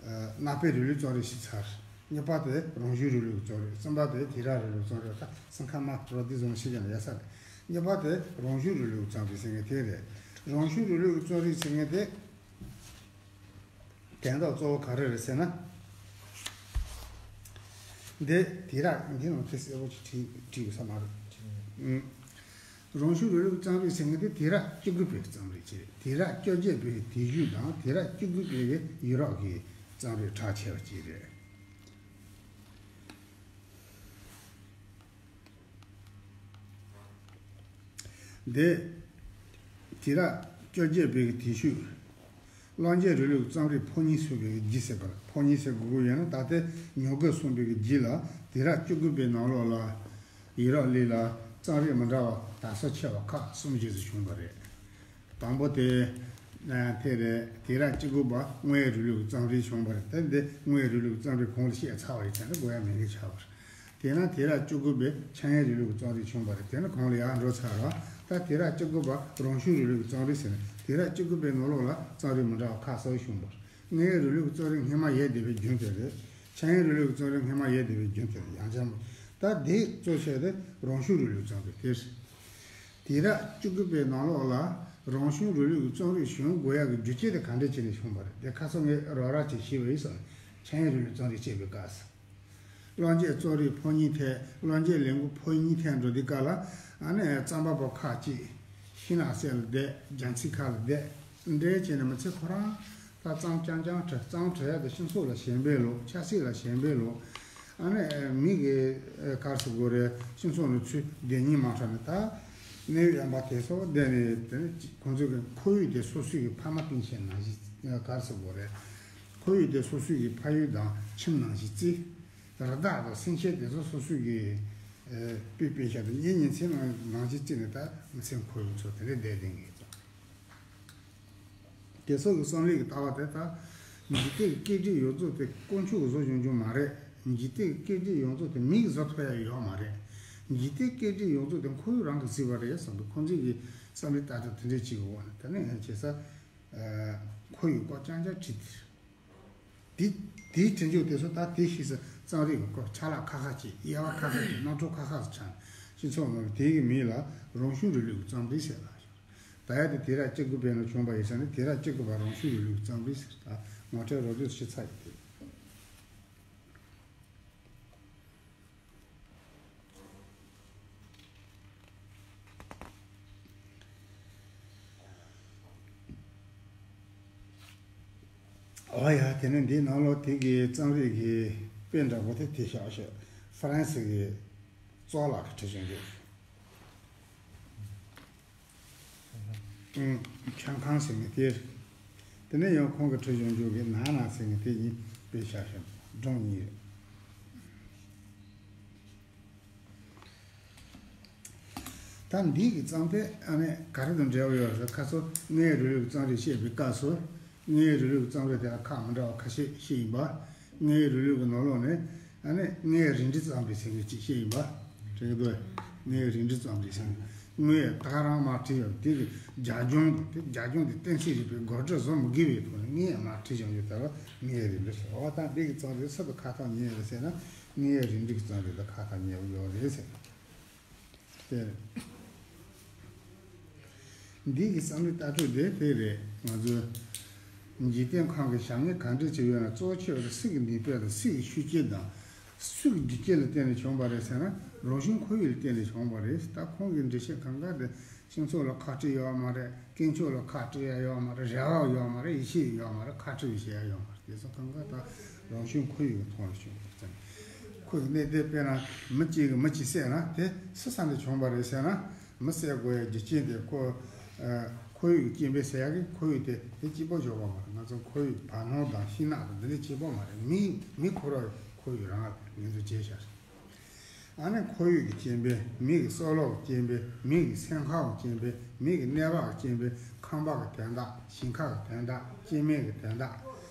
ཨ་གནའ་དཔེ་རིང་ལུགས་རྩོམ་རིག་ཞིག་ཚར། གཉིས་པ་དེ་རང་བྱུང་རིང་ལུགས་རྩོམ་རིག་གསུམ་པ་དེ་དུས་རབས་རིང་ལུགས་རྩོམ་རིག་ད་སེམས་ཁམས་མ་རོ་དེ་བཟུང་ཤེས་ཀྱང་ཡ་ས་རེད། གཉིས་པ་དེ་རང་བྱུང་རིང་ལུགས་རྩོམ་རིག་ཟེར་མཁན་དེ་རེད། རང་བྱུང་རིང་ལུགས་རྩོམ་རིག་ཟེར་མཁན་དེ་དོན་དག་གཙོ་བོ་ག་རེ་རེད་ཟེར་ན། འདི་དུས་རབས་འདི་ནང་དེ་གསལ་པོ་ཅིག་བྲིས་བྲིས་ཡོད་ས་མ་རེད། རང་བྱུང་རིང་ལུགས་རྩོམ་རིག་ཟེར་མཁན་དེ་དུས་རབས་བཅུ་དགུ་པའི་རྩོམ་རིག་ཅིག་རེད། དུས་རབས་བཅོ་བརྒྱད་པའི་དུས་མཇུག་དང་དུས་རབས་བཅུ་དགུ་པའི་ཡུན་རིང་གི་རྩོམ་རིག་གྲགས་ཆེ་བ་ཅིག་རེད། འདི་དུས་རབས་བཅོ་བརྒྱད་པའི་དུས་མཇུག་གླང་རྒྱལ་རིང་ལུགས་རྩོམ་རིག་ཕོ་ཉའི་སྲོལ་གྱི་རྒྱུད་ཟེར་བ། ཕོ་ཉའི་ཟེར་དགོས་ཀྱི་ཡོད་ན་ད་ལྟའི་ཉོ་དགོས་གསུངས་པའི་རྒྱུད་ལ་དུས་རབས་བཅུ་དགུ་པའི་ནང་ལོགས་ལ་ཡུ་རོབ་གླིང་ལ་རྩོམ་རིག་མི་འདྲ་བ་དར་སྲོལ་ཆེ་བ་ཁག་གསུམ་རྗེས་སུ་བྱུང་བ་རེད། དང་པོ་དེ་དེ་རེད། དུས་རབས་བཅུ་དགུ་པ་དངོས་ཡོད་རིང་ལུགས་རྩོམ་རིག་བྱུང་བ་རེད། དེ་འདི་དངོས་ཡོད་རིང་ལུགས་རྩོམ་རིག་གོང་ལ་བཤད་ཚར་བ་རེད། དེ་འདྲ་དགོས་ཡ་མེད་མཁན་ཆགས་པ་རེད། དེས་ན་དུས་རབས་བཅུ་དགུ་པའི་ཆ་ཡོད་རིང་ལུགས་རྩོམ་རིག་བྱུང་བ་རེད། དེ་ནི་གོང་ལ་ཡར་འགྲོ་ཚར་ར། ད་དུས་རབས་བཅུ་དགུ་པ་རང་བྱུང་རིང་ལུགས་རྩོམ་རིག་ཟེར་ནས་དུས་རབས་བཅུ་དགུ་པའི་ནང་ལོགས་ལ་རྩོམ་རིག་མི་འདྲ་བ་ཁག་གསར་བྱུང་བ་རེད། དངོས་ཡོད་རིང་ལུགས་རྩོམ་རིག་སྔོན་མ་ཡོད་བསྡད་པའི་རྒྱུན་དེ་རེད། ཆ་ཡོད་རིང་ལུགས་རྩོམ་རིག་སྔོན་མ་ཡོད་བསྡད་པའི་རྒྱུན་དེ་རེད། ཡང་བསྐྱར་མ། ད་འདི་གཙོ་ཆེ་དེ་རང་བྱུང་རིང་ལུགས་རྩོམ་རིག་དེ་རེད། དུས་རབས་བཅུ་དགུ་པའི་ནང་ལོགས་ལ་རང་བྱུང་རིང་ལུགས་རྩོམ་རིག་བྱུང་དགོས་ཡག་གི་རྒྱུ་རྐྱེན་དེ་ག་འདྲ་བྱས་ནས་བྱུང་བ་རེད། དེ་ཁ་སང་ངས་རོགས་རམ་ཅིག་ཞུས་པ་ཡིན་ཙང་། ཆ་ཡོད་རིང་ལུགས་རྩོམ་རིག་བྱེད་པའི་སྐབས་སུ། གླང་རྒྱལ་རྩོམ་རིག་ཕོ་ཉའི་ཐད། གླང་རྒྱལ་ལས་འགུལ་ཕོ་ཉའི་ཐད་འགྲོ་དུས་སྐབས་ལ་ཨ་ནི་རྩོམ་པ་པོ་ཁག་ཅིག་ཤིང་ནགས་གསེབ་ལ་བསྡད། རྒྱ་མཚོའི་ཁ་ལ་བསྡད། འདྲེ་བྱས་ནས་མི་ཚེ་ཁོ་རང་ད་རྩོམ་རྐྱང་རྐྱང་བྲི། རྩོམ་བྲི་ཡག་དེ་སྤྱི་ཚོགས་ལ་ཞེན་པའི་བློ། ཆབ་སྲིད་ལ་ཞེན་པའི་བློ། ཨ་ནི་མི་གི་ག་རེ་ཟེར་དགོས་རེད། སྤྱི་ཚོགས་ནང་ཚུད་བསྡད་སྙིང་མ་བྲོ་ནས་ད་གནས་ཡུལ་གཞན་པ་དེ་ཚོ་བསྡད་ནས་དེ་ནི་ཁོང་ཚོ་གི་ཁོར་ཡུག་དེ་སོ་སོའི་གི་ཕ་མ་སྟེང་བྱས་ནང་བཞིན་ག་རེ་ཟེར་དགོས་རེད། ཁོར་ཡུག་དེ་སོ་སོའི་གི་ཕ་ཡུལ་དང་ཁྱིམ་ནང་བཞིན་བརྩི། རི་དྭགས་དང་སེམས་ཅན་དེ་ཚོ་སོ་སོའི་གི་སྤུན་སྤུན་ཆ་དང་གཉེན་ཉེ་ཚན་ནང་ནང་བཞིན་བརྩིས་ནས་ད་མི་ཚེ་འཁོར་ཡུག་ཚོ་དེ་འདྲ་བསྡད་བསྡད་མཁན་ཚོ། དེ་ཚོ་གི་བསམ་བློའི་གི་ལྟ་བ་དེ་ད་འཇིག་རྟེན་གི་སྐད་འབྲི་ཡོངས་རྫོགས་དེ་དཀོན་མཆོག་གིས་བཟོ་བྱུང་བྱུང་མ་རེད། འཇིག་རྟེན་གི་སྐད་འབྲི་ཡོངས་རྫོགས་དེ་མི་གིས་བཟོ་ཐུབ་ཡ་ཡོད་མ་རེད། འཇིག་རྟེན་སྐད་འབྲི་ཡོངས་རྫོགས་དེ་ཁོར་ཡུག་རང་གིས་བཟོས་པ་རེད་བསམ་འདུག་ཁོང་ཚོས་གི་བསམ་བློའི་ལྟ་གྲུབ་དེ་འདྲ་ཅིག་གི་འོག་ནས་དེ་ནས་ཡང་བྱེད་ས། ཁོར་ཡུག་སྐོར་རྐྱང་རྐྱང་བྲིས་ཏེ། དེ་དེའི་འཕྲིན་བཅོལ་དེ་ཚོ་ད་དེ་ཤེས་ས་རྩོམ་རིག་གི་སྐོར་ཆ་ལག་ཁ་ཁ་ཅིག་དབྱེ་བ་ཁ་ཁ་ཅིག་རྣམ་གྲངས་ཁ་ཁ་ཅིག་ཆགས་ནས་སྤྱི་ཚོགས་ནང་ལ་དེའི་གི་མིང་ལ་རང་བྱུང་རིང་ལུགས་ཀྱི་རྩོམ་རིག་ཟེར་ལ། ད་ཡ་དེ་དུས་རབས་བཅུ་དགུ་པའི་ནང་བྱུང་བ་ཡིན་ཙང་ནི་དུས་རབས་བཅུ་དགུ་པ་རང་བྱུང་རིང་ལུགས་ཀྱི་རྩོམ་རིག་ཟེར། ད་ངོ་སྤྲོད་རོབ་རོབ་ཞུས་ཚར་ཡོད་དེ། ཨོ་ཡ། དེ་ནས་འདིའི་ནང་ལོགས་དེ་གི་རྩོམ་རིག་གི་དཔེ་འདྲ་པོ་དེ་དེ་བཞག་ཤག་ཧྥ་རན་སི་གི་ཙོ་ལགས་ཀྱིས་བྲིས་བྱུང་རྒྱུ། ཨུམ། ཆང་ཁང་ཟེར་མཁན་དེ་རེད། དེ་ནས་ཡང་ཁོང་གིས་བྲིས་བྱུང་རྒྱུ་གི་ནང་ན་ཟེར་མཁན་དེ་གཉིས་དཔེ་བཞག་ཤག་སྒྲུང་གཉིས་རེད། ད་འདི་གི་རྩོམ་དེ་ཨ་ནི་ག་རེ་དང་འབྲེལ་བ་ཡོད་རེད་ཟེར། ཁ་སང་དངོས་ཡོད་རིགས་ལུགས་ཀྱི་རྩོམ་རིག་བཤད་པའི་སྐབས་སུ། དངོས་ཡོད་རིགས་ལུགས་ཀྱི་རྩོམ་རིག་དེ་ལ་ཁག་མི་འདྲ་བ་ཁ་ཤས་བཤད་ཡིན་པ། དངོས་ཡོད་རིགས་ལུགས་ཀྱི་ནང་ལོགས་ནས་ཨ་ནི་དངོས་ཡོད་རིགས་འགྲེ་རྩོམ་རིག་ཟེར་མཁན་ཅིག་བཤད་ཡིན་པ། དྲན་གྱི་འདུག་དངོས་ཡོད་རིགས་འགྲེ་རྩོམ་རིག་ཟེར་མཁན། དངོས་ཡོད་ད་ག་རང་མར་བྲིས་ཡོད་དེ་གི་རྒྱབ་ལྗོངས་དང་དེ་རྒྱབ་ལྗོངས་དེ་གཏན་ཚིགས་རིག་པའི་དགོད་བྲོ་བཟོ་མི་དགོས་པའི་ཐོག་ནས་དངོས་ཡོད་མར་བྲིས་བཞག་རྒྱུ་དེ་ལ་དངོས་ཡོད་རིགས་འགྲེ་ཟེར། འོ་ད་འདི་གི་རྩོམ་རིག་སུ་དང་ཁ་ཐག་ཉེ་ཡོད་རེད་ཟེར་ན། དངོས་ཡོད་རིགས་འགྲེ་གི་རྩོམ་རིག་དང་ཁ་ཐག་ཉེ་བོ་ཡོད་རེད་ཟེར། དེ་རེད། འདི་གི་བསམ་བློའི་ལྟ་གྲུབ་དེ་དེ་རེད། ང་ཚོའི་འཇིག་རྟེན་ཁམས་ཀྱི་བྱ་དངོས་ག་འདྲ་ཅིག་ཡོད་ན་གཙོ་ཆེ་བ་དེ་སུ་གི་མིག་དཔེ་དང་སུ་གི་ཤུགས་རྐྱེན་དང་སུ་གི་རྒྱུ་རྐྱེན་ལ་བརྟེན་ནས་བྱུང་བ་རེད་ཟེར་ན། རང་བྱུང་ཁོར་ཡུག་ལ་བརྟེན་ནས་བྱུང་བ་རེད། ད་ཁོང་གི་འགྲེལ་བཤད་གང་ག་དེ་སྤྱི་ཚོགས་ལ་ཁག་དཀྲི་ཡོད་མ་རེད། དཀོན་མཆོག་ལ་ཁག་དཀྲི་ཡ་ཡོད་མ་རེད། རེ་བ་ཡོད་མ་རེད། ཡིད་ཆེས་ཡོད་མ་རེད། ཁག་དཀྲི་བའི་བྱེད་ཡ་ཡོད་མ་རེད། དེ་ཚོ་གང་ག་ད་རང་བྱུང་ཁོར་ཡུག་གི་ཐོག་ལ་བྱུང་བ་རེད། ཁོ་གི་གནས་བརྟན་དཔེར་ན་མི་གཅིག་གིས་མི་གཅིག་བསད་ན་དེ་སུ་ས་ནས་བྱུང་བ་རེད་ཟེར་ན། མི་བསད་དགོས་ཡ་རྒྱུ་རྐྱེན་དེ་ཁོ་ཨ་ཁོར་ཡུག་གི་རྐྱེན་པས་ཟེར་ཡ་གི་ཁོར་ཡུག་དེ་དེ་གཅིག་པོ་འཇོག་པ་མ་རེད། ང་ཚོ་ཁོར་ཡུག་བར་སྣང་དང་ཤིང་ནགས་དང་འདི་འདྲ་གཅིག་པོ་མ་རེད། མི་མི་ཁོ་རང་ཁོར་ཡུག་རང་ལ་ངོས་འཛིན་བྱས་བཞག་རེད། ཨ་ནི་ཁོར་ཡུག་གི་རྐྱེན་པས། མི་གི་སྲོག་ལོག་གི་རྐྱེན་པས། མི་གི་སེམས་ཁམས་ཀྱི་རྐྱེན་པས། མི་གི་གནས་བབ་ཀྱི་རྐྱེན་པས། ཁང་པ་གི་དོན་དག་ཞིང་ཁ་གི་དོན་དག་སྐྱེ་དམན་གྱི་དོན་དག་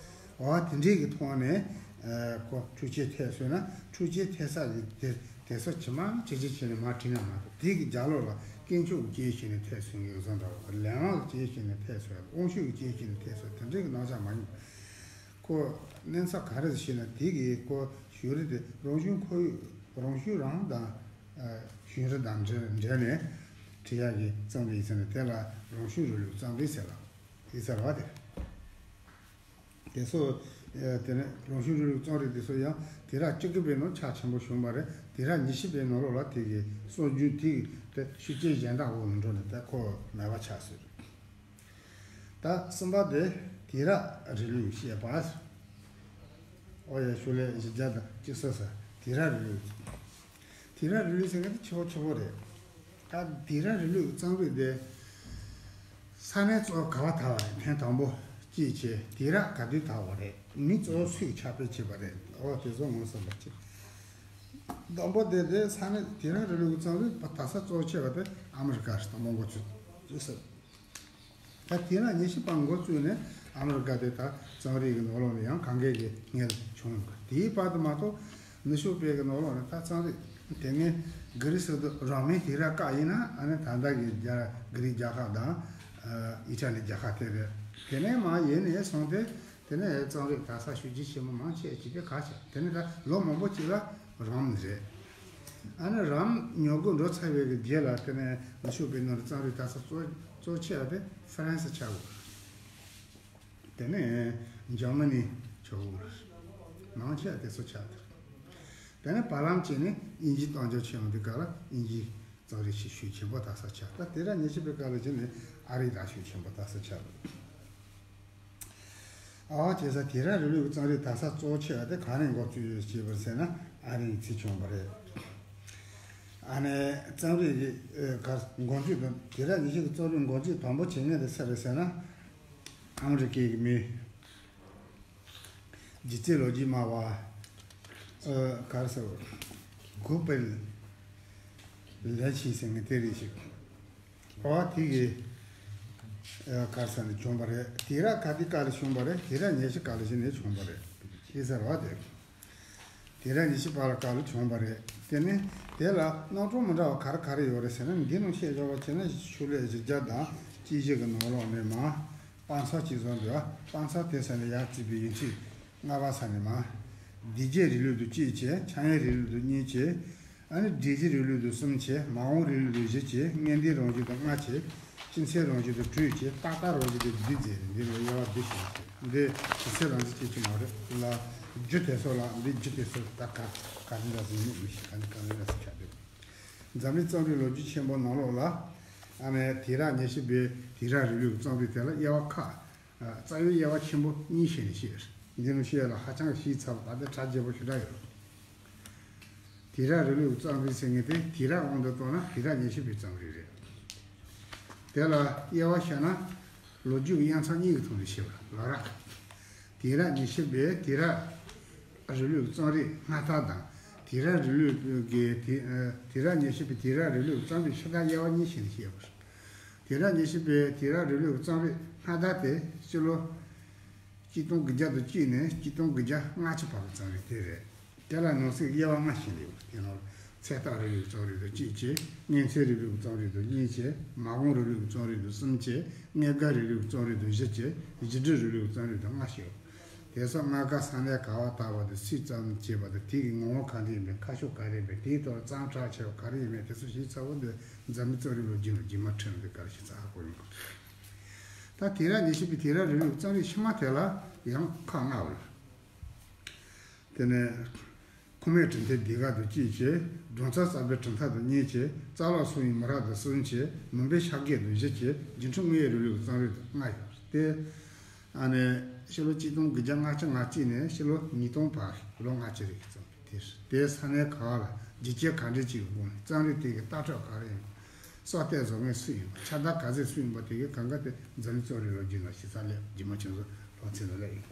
འོ་དེ་འདྲའི་གི་ཐོག་ནས་ཨ་ཁོ་འཕྲུལ་ཆས་ཐེབས་སོང་ན། འཕྲུལ་ཆས་ཐེབས་ས་གི་དེ་དེ་ཚོ་ཇི་མ་ཇི་བཞིན་བྱས་ནས་མར་བྲིས་ན་མ་གཏོགས། དེ་གི་རྒྱབ་ལོགས་ལ་དཀོན་མཆོག་གི་རྐྱེན་བྱས་ནས་ཐེབས་སོང་གི་བཟོ་འདྲ་བ། ལས་དབང་གི་རྐྱེན་བྱས་ནས་ཐེབས་སོང་། དབང་ཤུགས་ཀྱི་རྐྱེན་བྱས་ནས་ཐེབས་སོང་། དེ་འདྲའི་གི་རྣམ་གཞག་མ་ཡིན། ཁོ་གནས་ཚང་ག་རེ་ཟེར་ན། དེ་གི་ཁོ་གཞུང་རིག་དེ་རང་བྱུང་ཁོར་ཡུག་རང་བྱུང་རང་དང་ཨ་གཞུང་རིག་དང་འབྲེལ་འབྲེལ་ནས་བྲིས་ཡག་གི་རྩོམ་རིག་ཡིན་ཟེར་ནས། དེ་ལ་རང་བྱུང་རིག་ལུགས་རྩོམ་རིག་ཟེར་ལ་ཡིན་ཟེར་བ་དེ་རེད། དེ་ཚོ་ཨ་དེ་ནས་རང་བྱུང་རིག་ལུགས་རྩོམ་རིག་དེ་ཚོ་ཡང་དུས་རབས་བཅུ་དགུ་པའི་ནང་ཆ་ཆེན་པོ་བྱུང་བ་རེད། དུས་རབས་ཉི་ཤུ་པའི་ནང་ལོགས་ལ་དེ་གི་སྲོལ་རྒྱུན་དེ་གི་དེ་ཤུགས་རྐྱེན་གཞན་དག་འོག་ལ་འགྲོ་ནས་དེ་ཁོ་མེད་པ་ཆགས་སོང་། ད་གསུམ་པ་དེ་དུས་རབས་རིང་ལུགས་བཤད་པ། ཨོ་ཡ། ཕྱོགས་ལས་བཞི་བརྒྱ་དང་བཅུ་གསུམ་ཟེར། དུས་རབས་རིང་ལུགས། དུས་རབས་རིང་ལུགས་ཟེར་མཁན་དེ་ཆེ་བོ་ཆེ་བོ་རེད། ད་དུས་རབས་རིང་ལུགས་རྩོམ་རིག་དེ་ས་གནས་གཙོ་བོ་ག་པར་དར་བ་རེད། ཐེངས་དང་པོ་གཅིག་བྱས། དུས་རབས་ག་དུས་དར་བ་རེད། མི་གཙོ་བོ་སུས་ཁྱབ་སྤེལ་བྱས་པ་རེད། ཨོ་དེ་ཚོ་ངོ་ཟིན་པ་གཅིག་དང་པོ་དེ་དེ་ས་གནས་དུས་རབས་རིང་ལུགས་རྩོམ་རིག་པ་དར་ས་གཙོ་ཆེ་བ་དེ་ཨ་མི་རི་ཀ་རེད། དང་པོ་འགོ་ཚུགས་ཚུགས་ཟེར། ད་དེ་ལ་ཉི་ཤུ་པ་འགོ་བཙུགས་ནས་ཨ་མི་རི་ཀ་དེ་ད་རྩོམ་རིག་གི་ནང་ལོགས་ནས་ཡང་གང་གས་ཀྱི་སྔོན་ལ་བྱུང་ཡོད་པ། དེའི་བར་དུ་མ་གཏོགས་ནུབ་ཕྱོགས་པའི་གི་ནང་ལོགས་ནས་ད་རྩོམ་རིག་དེ་སྔའི་གྷི་རི་སི་དང་རོ་མའི་དུས་རབས་སྐབས་ཡིན་ན། ཨ་ནི་ད་ལྟ་གི་རྒྱ་གྷི་རིག་རྒྱལ་ཁབ་དང་ཨི་ཊ་ལི་རྒྱལ་ཁབ་དེ་རེད། དེ་ནས་མར་ཡོལ་ནས་སོང་སྟེ། དེ་ནས་རྩོམ་རིག་དར་ས་ཤུགས་རྐྱེན་ཆེན་པོ་མང་ཆེ་བ་ཅིག་དེ་ག་ཆགས། དེ་ནས་ད་ལོ་མང་པོ་ཅིག་ལ་རོམ་རེད། ཨ་ནི་རོམ་ཉོ་དགོས་འགྲོ་ཚར་བའི་གི་རྗེས་ལ། དེ་ནས་ནུབ་ཕྱོགས་པའི་ནང་ལ་རྩོམ་རིག་དར་ས་གཙོ་གཙོ་ཆེ་བ་དེ་ཧྥ་རན་སི་ཆགས་དགོས། དེ་ནས་འཇར་མ་ནི་ཆགས་དགོས། མང་ཆེ་བ་དེ་ཚོ་ཆགས་དེ། དེ་ནས་བར་ལམ་བྱས་ནས་དབྱིན་ཇི་གཏམ་རྒྱུད་ཆེན་མོ་དེ་ག་ལ་དབྱིན་ཇིའི་རྩོམ་རིག་ཤུགས་ཤུགས་ཆེན་པོ་དར་ས་ཆགས། ད་དེ་ར་ཉི་ཤུ་པའི་སྐབས་ལ་བྱས་ནས་ཨ་རིའི་དར་ཤུགས་ཆེན་པོ་དར་ས་ཆགས། ཨོ་བྱས་ཙང་དུས་རབས་རིང་ལུགས་རྩོམ་རིག་དར་ས་གཙོ་ཆེ་བ་དེ་ག་ནས་འགོ་བཙུགས་ཡོད་ཅེས་པར་ཟེར་ན། ཨ་རིའི་ཚིག་བྱུང་བ་རེད། ཨ་ནི་རྩོམ་རིག་གི་ཨེ་གར་འགོ་འཛུགས་དང་། དུས་རབས་ཉི་ཤུ་གི་རྩོམ་རིག་འགོ་འཛུགས་དང་པོ་བྱེད་མཁན་དེ་སུ་རེད་ཟེར་ན། ཨ་མི་རི་ཀའི་གི་མི་སྒྱུ་རྩལ་ལོ་རྒྱུས་སྨྲ་བ་ཨ་གར་སོ་གུ་པེལ་ལེ་ཆི་ཟེར་མཁན་དེ་རེད་ཤག་ཨོ་དེ་གི་ཨ་གར་ས་ནས་བྱུང་བ་རེད། དུས་རབས་ག་དུས་སྐབས་ལ་བྱུང་བ་རེད། དུས་རབས་ཉི་ཤུ་སྐབས་ལ་བྱས་ནས་བྱུང་བ་རེད། ཤེས་གསལ་རེད་བ་དེ། དུས་རབས་ཉི་ཤུ་པ་ལ་སྐབས་ལ་བྱུང་བ་རེད། དེ་ནས་དེ་ལ་རྣམ་གྲངས་མི་འདྲ་བ་ག་རེ་ག་རེ་ཡོད་རེད་ཟེར་ན། འདི་ནང་བཤད་ཆོག་པ་བྱས་ན་ཕྱོགས་ལས་བཞི་བརྒྱ་དང་བཅུ་བཞི་གི་ནང་ལོགས་ནས་མར་དཔང་ཚར་གཅིག་བཟོ་འདུག་བ། དཔང་ཚར་དེ་ཟེར་ན་ཡར་བརྩིས་པའི་ཡིག་ཚིག་ལྔ་པ་ས་ནས་མར། སྡེ་བརྒྱད་རིང་ལུགས་དུ་གཅིག་བྱས། འཆར་ཡན་རིང་ལུགས་དུ་གཉིས་བྱས། ཨ་ནི་སྒྲིག་གཞི་རིང་ལུགས་དུ་གསུམ་བྱས། མ་འོངས་རིང་ལུགས་དུ་བཞི་བྱས། ངེས་གཏན་རང་བཞིན་དུ་ལྔ་བྱས། སྤྱི་མཚན་རང་བཞིན་དུ་དྲུག་བྱས། ཏག་ཏག་རང་བཞིན་དུ་བདུན་མཛད་ནས། འདི་ལ་དབྱེ་བ་བསྡུ་ཞིང་བྱས། འདི་སྤྱི་མཚན་རང་བཞིན་གཅིག་གི་མ་རེད་ལ། རྒྱུ་དེ་ཚོ་ལ་འདི་རྒྱུ་དེ་ཚོ་ད་ག་ག་འདྲ་འདྲ་ཟིན་ནི་མི་ཤེས། ག་འདི་ག་འདྲ་འདྲ་ཟིན་ཆགས་འདུག་འཛམ་གླིང་རྩོམ་རིག་ལོ་རྒྱུས་ཆེན་པོ་ནང་ལོགས་ལ། ཨ་ནི་དུས་རབས་ཉི་ཤུ་པའི་དུས་རབས་རིང་ལུགས་ཀྱི་རྩོམ་རིག་དེ་ལ་དབྱེ་བ་ཁག་ཨ་རྩ་བའི་དབྱེ་བ་ཆེན་པོ་གཉིས་བྱས་ནས་བཤད། འདི་ནི་བཤད་ལ་ཧ་ཅང་ཤེས་ཚར་བ་ད་ལྟ་གྲ་རྒྱས་པོ་ཞེ་དྲག་ཡོད། དུས་རབས་རིང་ལུགས་རྩོམ་རིག་ཟེར་མཁན་དེ་དུས་རབས་དབང་དུ་བཏང་ན་དུས་རབས་ཉི་ཤུ་པའི་རྩོམ་རིག་རེད། དེ་ལ་དབྱེ་བ་བཤད་ན་ལོ་རྒྱུས་ཀྱི་དབྱེ་མཚམས་གཉིས་ཀྱི་ཐོག་ནས་བཤད་པ་ལ་རག་དུས་རབས་ཉི་ཤུ་པའི་དུས་རབས་རིང་ལུགས་རྩོམ་རིག་སྔ་རྟགས་དང་། དུས་རབས་རིང་ལུགས་ཀྱི་དུས་ཨ། དུས་རབས་ཉི་ཤུ་པའི་དུས་རབས་རིང་ལུགས་རྩོམ་རིག་ཕྱི་ལྟར་དབྱེ་བ་གཉིས་ཤིག་ནས་བཤད་པ་རེད། དུས་རབས་ཉི་ཤུ་པའི་དུས་རབས་རིང་ལུགས་རྩོམ་རིག་སྔ་རྟགས་དེ་སྤྱི་ལོ་གཅིག་སྟོང་དགུ་བརྒྱ་དང་གཅིག་ནས་གཅིག་སྟོང་དགུ་བརྒྱ་ལྔ་བཅུ་བར་གྱི་རྩོམ་རིག་དེ་རེད། དེ་ལ་ནང་གསེས་དབྱེ་བ་ལྔ་ཞིག་འདུག་དེ་ནང་ཚན་རྟགས་རིང་ལུགས་རྩོམ་རིག་དང་གཅིག་བྱས། མངོན་ཚན་རིང་ལུགས་རྩོམ་རིག་དང་གཉིས་བྱས། མ་འོངས་རིང་ལུགས་རྩོམ་རིག་དང་གསུམ་བྱས། གནད་འགག་རིང་ལུགས་རྩོམ་རིག་དང་བཞི་བྱས། བརྒྱུད་འབྲེལ་རིང་ལུགས་རྩོམ་རིག་དང་ལྔ་ཞིག་དེ་སོགས་སྔ་དགར་ས་གནས་ག་བ་ལྟ་བུ་དང་སུས་རྩོམ་བྱས་པ་དང་དེ་གི་ངོ་བོ་ག་འདྲ་ཡིན་པའི་ཁ་ཕྱོགས་ག་རེ་ཡིན་པའི་དེའི་ཐོག་ལ་རྩོམ་གྲ་ཆེ་བ་ག་རེ་ཡིན་མིན་དེ་ཚོ་ཞིབ་ཚགས་པོ་འདི་འཛམ་གླིང་རྩོམ་རིག་ལོ་རྒྱུས་ལ་རྗེས་མ་ཁྲིད་ནས་འདི་ག་རེ་ཞིབ་ཚགས་ཧ་གོ་ཡོང་གི་འདུག་ད་དུས་རབས་ཉི་ཤུ་པའི་དུས་རབས་རིང་ལུགས་རྩོམ་རིག་ཕྱི་མ་དེ་ལ་ཡང་ཁག་ལྔ་ཡོད་རེད། དེ་ནས་ཁུངས་མེད་གྲུབ་མཐའི་ཟློས་གར་དང་གཅིག་བྱས། སྒྲུང་རྩོམ་གསར་པའི་གྲུབ་མཐའ་དང་གཉིས་བྱས། རྩ་བརླག་སོང་བའི་མི་རབས་དང་གསུམ་བྱས། མུན་པའི་ཤར་སྐད་དང་བཞི་བྱས། འགྱུར་འཕྲོས་དངོས་ཡོད་རིང་ལུགས་རྩོམ་རིག་དང་ལྔ་ཡོད་རེད་དེ། ཨ་ནི་ཕྱི་ལོ་གཅིག་སྟོང་དགུ་བརྒྱ་ལྔ་བཅུ་ང་གཅིག་ནས་ཕྱི་ལོ་ཉིས་སྟོང་བར་ལོ་ལྔ་བཅུ་རེ་གི་རྩོམ་རིག་དེ་རེད། དེའི་ས་གནས་ག་བ་ལ་རྒྱུ་རྐྱེན་ག་འདྲ་ཅིག་གི་སྒོ་ནས་རྩོམ་རིག་དེ་གི་ལྟ་གྲུབ་ག་རེ་ཡིན། སྲོག་གཏད་བཟོ་མཁན་སུ་ཡིན་པ། ཁྱབ་བརྡལ་ག་ཚད་སུ་ཡིན་པ་དེ་གི་གང་ག་དེ་འཛམ་གླིང་རྩོམ་རིག་ལོ་རྒྱུས་ནང་ཞིབ་ཚགས་སླེབས། རྗེས་མ་ཁྱེད་ཚོ་ལྷག་ཚིག་ནང་སླེབས་ཡིན།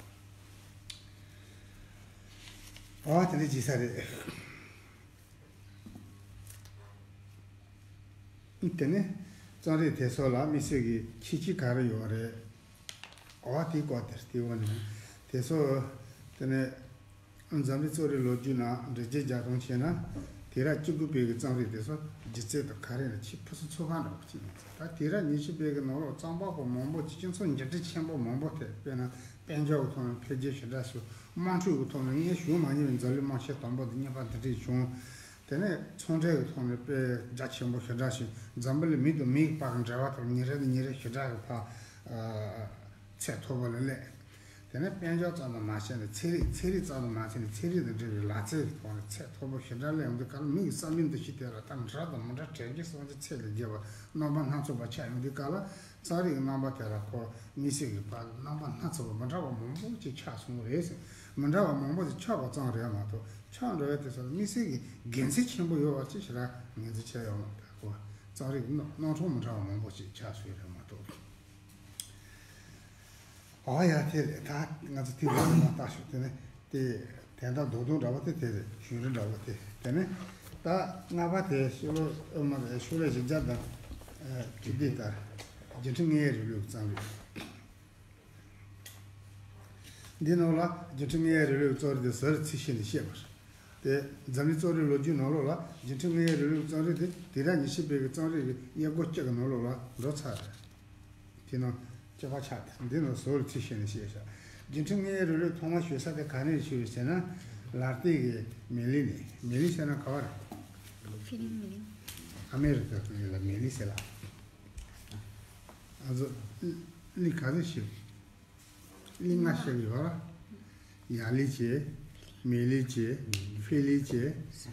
ཨོ་དེ་འདྲ་བྱེད་ས་རེད། དེ་ནས་རྩོམ་རིག་དེ་ཚོ་ལ་དམིགས་བསལ་གྱི་ཁྱད་ཆོས་ག་རེ་ཡོད་རེད། ཨོ་དེ་སྐོར་དེར་དེ་འོ་ནས་དེ་ཚོ་དེ་ནས་འཛམ་གླིང་རྩོམ་རིག་ལོ་རྒྱུས་ནང་འགྲེལ་བརྗོད་རྒྱག་སྟངས་བྱས་ན། དུས་རབས་བཅུ་དགུ་པའི་གི་རྩོམ་རིག་དེ་ཚོ་སྒྱུ་རྩལ་དང་ག་རེ་ལ་ཆེས་ཕུན་སུམ་ཚོགས་པ་འདྲ་པོ་ཅིག་ཡིན་ཚེ། ད་དུས་རབས་ཉི་ཤུ་པའི་གི་ནང་ལོགས་རྩོམ་པ་པོ་མང་པོ་ཅིག་སྤྱི་ཚོགས་འགྱུར་འགྲོས་ཆེན་པོ་མང་པོ་ཐེབས། དཔེར་ན་དཔལ་འབྱོར་གྱི་ཐོག་ནས་འཕེལ་རྒྱས་ཞེ་དྲག་བྱུང་། དམངས་ཁྲོད་ཀྱི་ཐོག་ནས་སྔོན་བྱུང་མ་མྱོང་བའི་འཛམ་གླིང་དམངས་གཞས་དང་པོ་དང་གཉིས་པ་འདི་འདྲ་བྱུང་། དེ་ནས་ཚོང་འབྲེལ་གྱི་ཐོག་ནས་དཔེ་རྒྱ་ཆེན་པོ་ཞེ་དྲག་བྱུང་། འཛམ་བུ་གླིང་མི་དང་མིའི་བར་གྱི་འབྲེལ་བ་དང་ཉིན་རེ་ནས་ཉིན་རེ་ཞེ་དྲག་གི་བར་ཚད་མཐོ་པོ་ལ་སླེབས། དེ་ནས་དཔལ་འབྱོར་ཙམ་དུ་མ་ཟད་ནས་ཚན་རིག་ཚན་རིག་ཙམ་དུ་མ་ཟད་ནས་ཚན་རིག་དང་འབྲེལ་བའི་ལག་རྩལ་གྱི་ཐོག་ནས་ཚད་མཐོ་པོ་ཞེ་དྲག་སླེབས་འདུག་ག་ལ། མི་ཡི་བསམ་པའི་འདུ་ཤེས་དེ་ལ་ད་འདྲ་དང་མི་འདྲ་དྲན་གྱི་སོང་ཚེ་ཚད་ལས་བརྒལ་བ་རྣམ་པ་སྣ་ཚོགས་པ་ཆགས་ཡོང་དུས་སྐབས་ལ། རྩོམ་རིག་གི་རྣམ་པ་དེ་ལ་ཁོ་མི་སེར་གྱི་བར་ལ་རྣམ་པ་སྣ་ཚོགས་པ་མི་འདྲ་བ་མང་པོ་ཅིག་ཆགས་སོང་རེད་ཟེར། མི་འདྲ་བ་མང་པོ་ཅིག་ཆགས་པ་ཙམ་རེད་མ་གཏོགས་ཆགས་འགྲོ་བའི་དུས་སུ་མི་སེར་གྱི་དགེ་མཚན་ཆེན་པོ་ཡོད་པ་ཅིག་ཞེ་དྲག་ངོས་འཛིན་བྱས་ཡོད་མ་རེད། ཁོ་རྩོམ་རིག་གི་རྣམ་གྲངས་མི་འདྲ་བ་མང་པོ་ཅིག་ཆགས་སོང་རེད་མ་གཏོགས། ཨ་ཡ་དེ་རེད། ད་ང་ཚོ་དེ་རེད་མ་བརྟག་ཞུ་དེ་ནི་དེ་དན་རྟགས་རྡོག་རྡོག་འདྲ་བ་དེ་དེ་རེད། གཞུང་རིག་འདྲ་བ་དེ་དེ་ནི་ད་ལྔ་པ་དེ་ཤོ་ལོ་ཨ་མ་རེད། ཤོ་ལོ་བཞི་བརྒྱ་དང་ཨ་བཅུ་བདུན་ལྟར་རྒྱུན་འཕྲོད་དངོས་ཡོད་རིང་ལུགས་རྩོམ་རིག་འདི་ནང་ལ་རྒྱུན་འཕྲོད་དངོས་ཡོད་རིང་ལུགས་རྩོམ་རིག་དེ་ཟུར་ཚད་བཤད་ནས་བཤད་པ་རེད། དེ་འཛམ་གླིང་རྩོམ་རིག་ལོ་རྒྱུས་ནང་ལོགས་ལ་རྒྱུན་འཕྲོད་དངོས་ཡོད་རིང་ལུགས་རྩོམ་རིག་དེ་དུས་རབས་ཉི་ཤུ་པའི་གི་རྩོམ་རིག་གི་དབྱེ་སྒོ་གཅིག་གི་ནང་ལོགས་ལ་འགྲོ་ཚར་རེད། དེ་ནང་སྤྱི་པ་ཆགས་ཏེ་འདི་ནང་ཟུར་ཚད་བཤད་ནས་བཤད་བཞག་རྒྱུན་འཕྲོད་དངོས་ཡོད་རིང་ལུགས་ཐོག་མ་ཤོད་ས་དེ་ག་ནས་ཤོད་ཟེར་ན། ལ་སྟེང་གི་མེ་ལི་ནས། མེ་ལི་ཟེར་ན་ག་བ་རེད། ཕི་ལིང་མེ་ལི། ཨ་མེ་རི་ཀ་གི་ལ་མེ་ལི་ཟེར་ལ། ཨ་ཚོ་གླིང་ག་ཚོད་ཤེས། གླིང་ལྔ་ཤེས་ཀྱི་ཡོད་ར། ཡ་ལི་བྱས། མེ་ལི་བྱས། ཧྥེ་ལི་བྱས།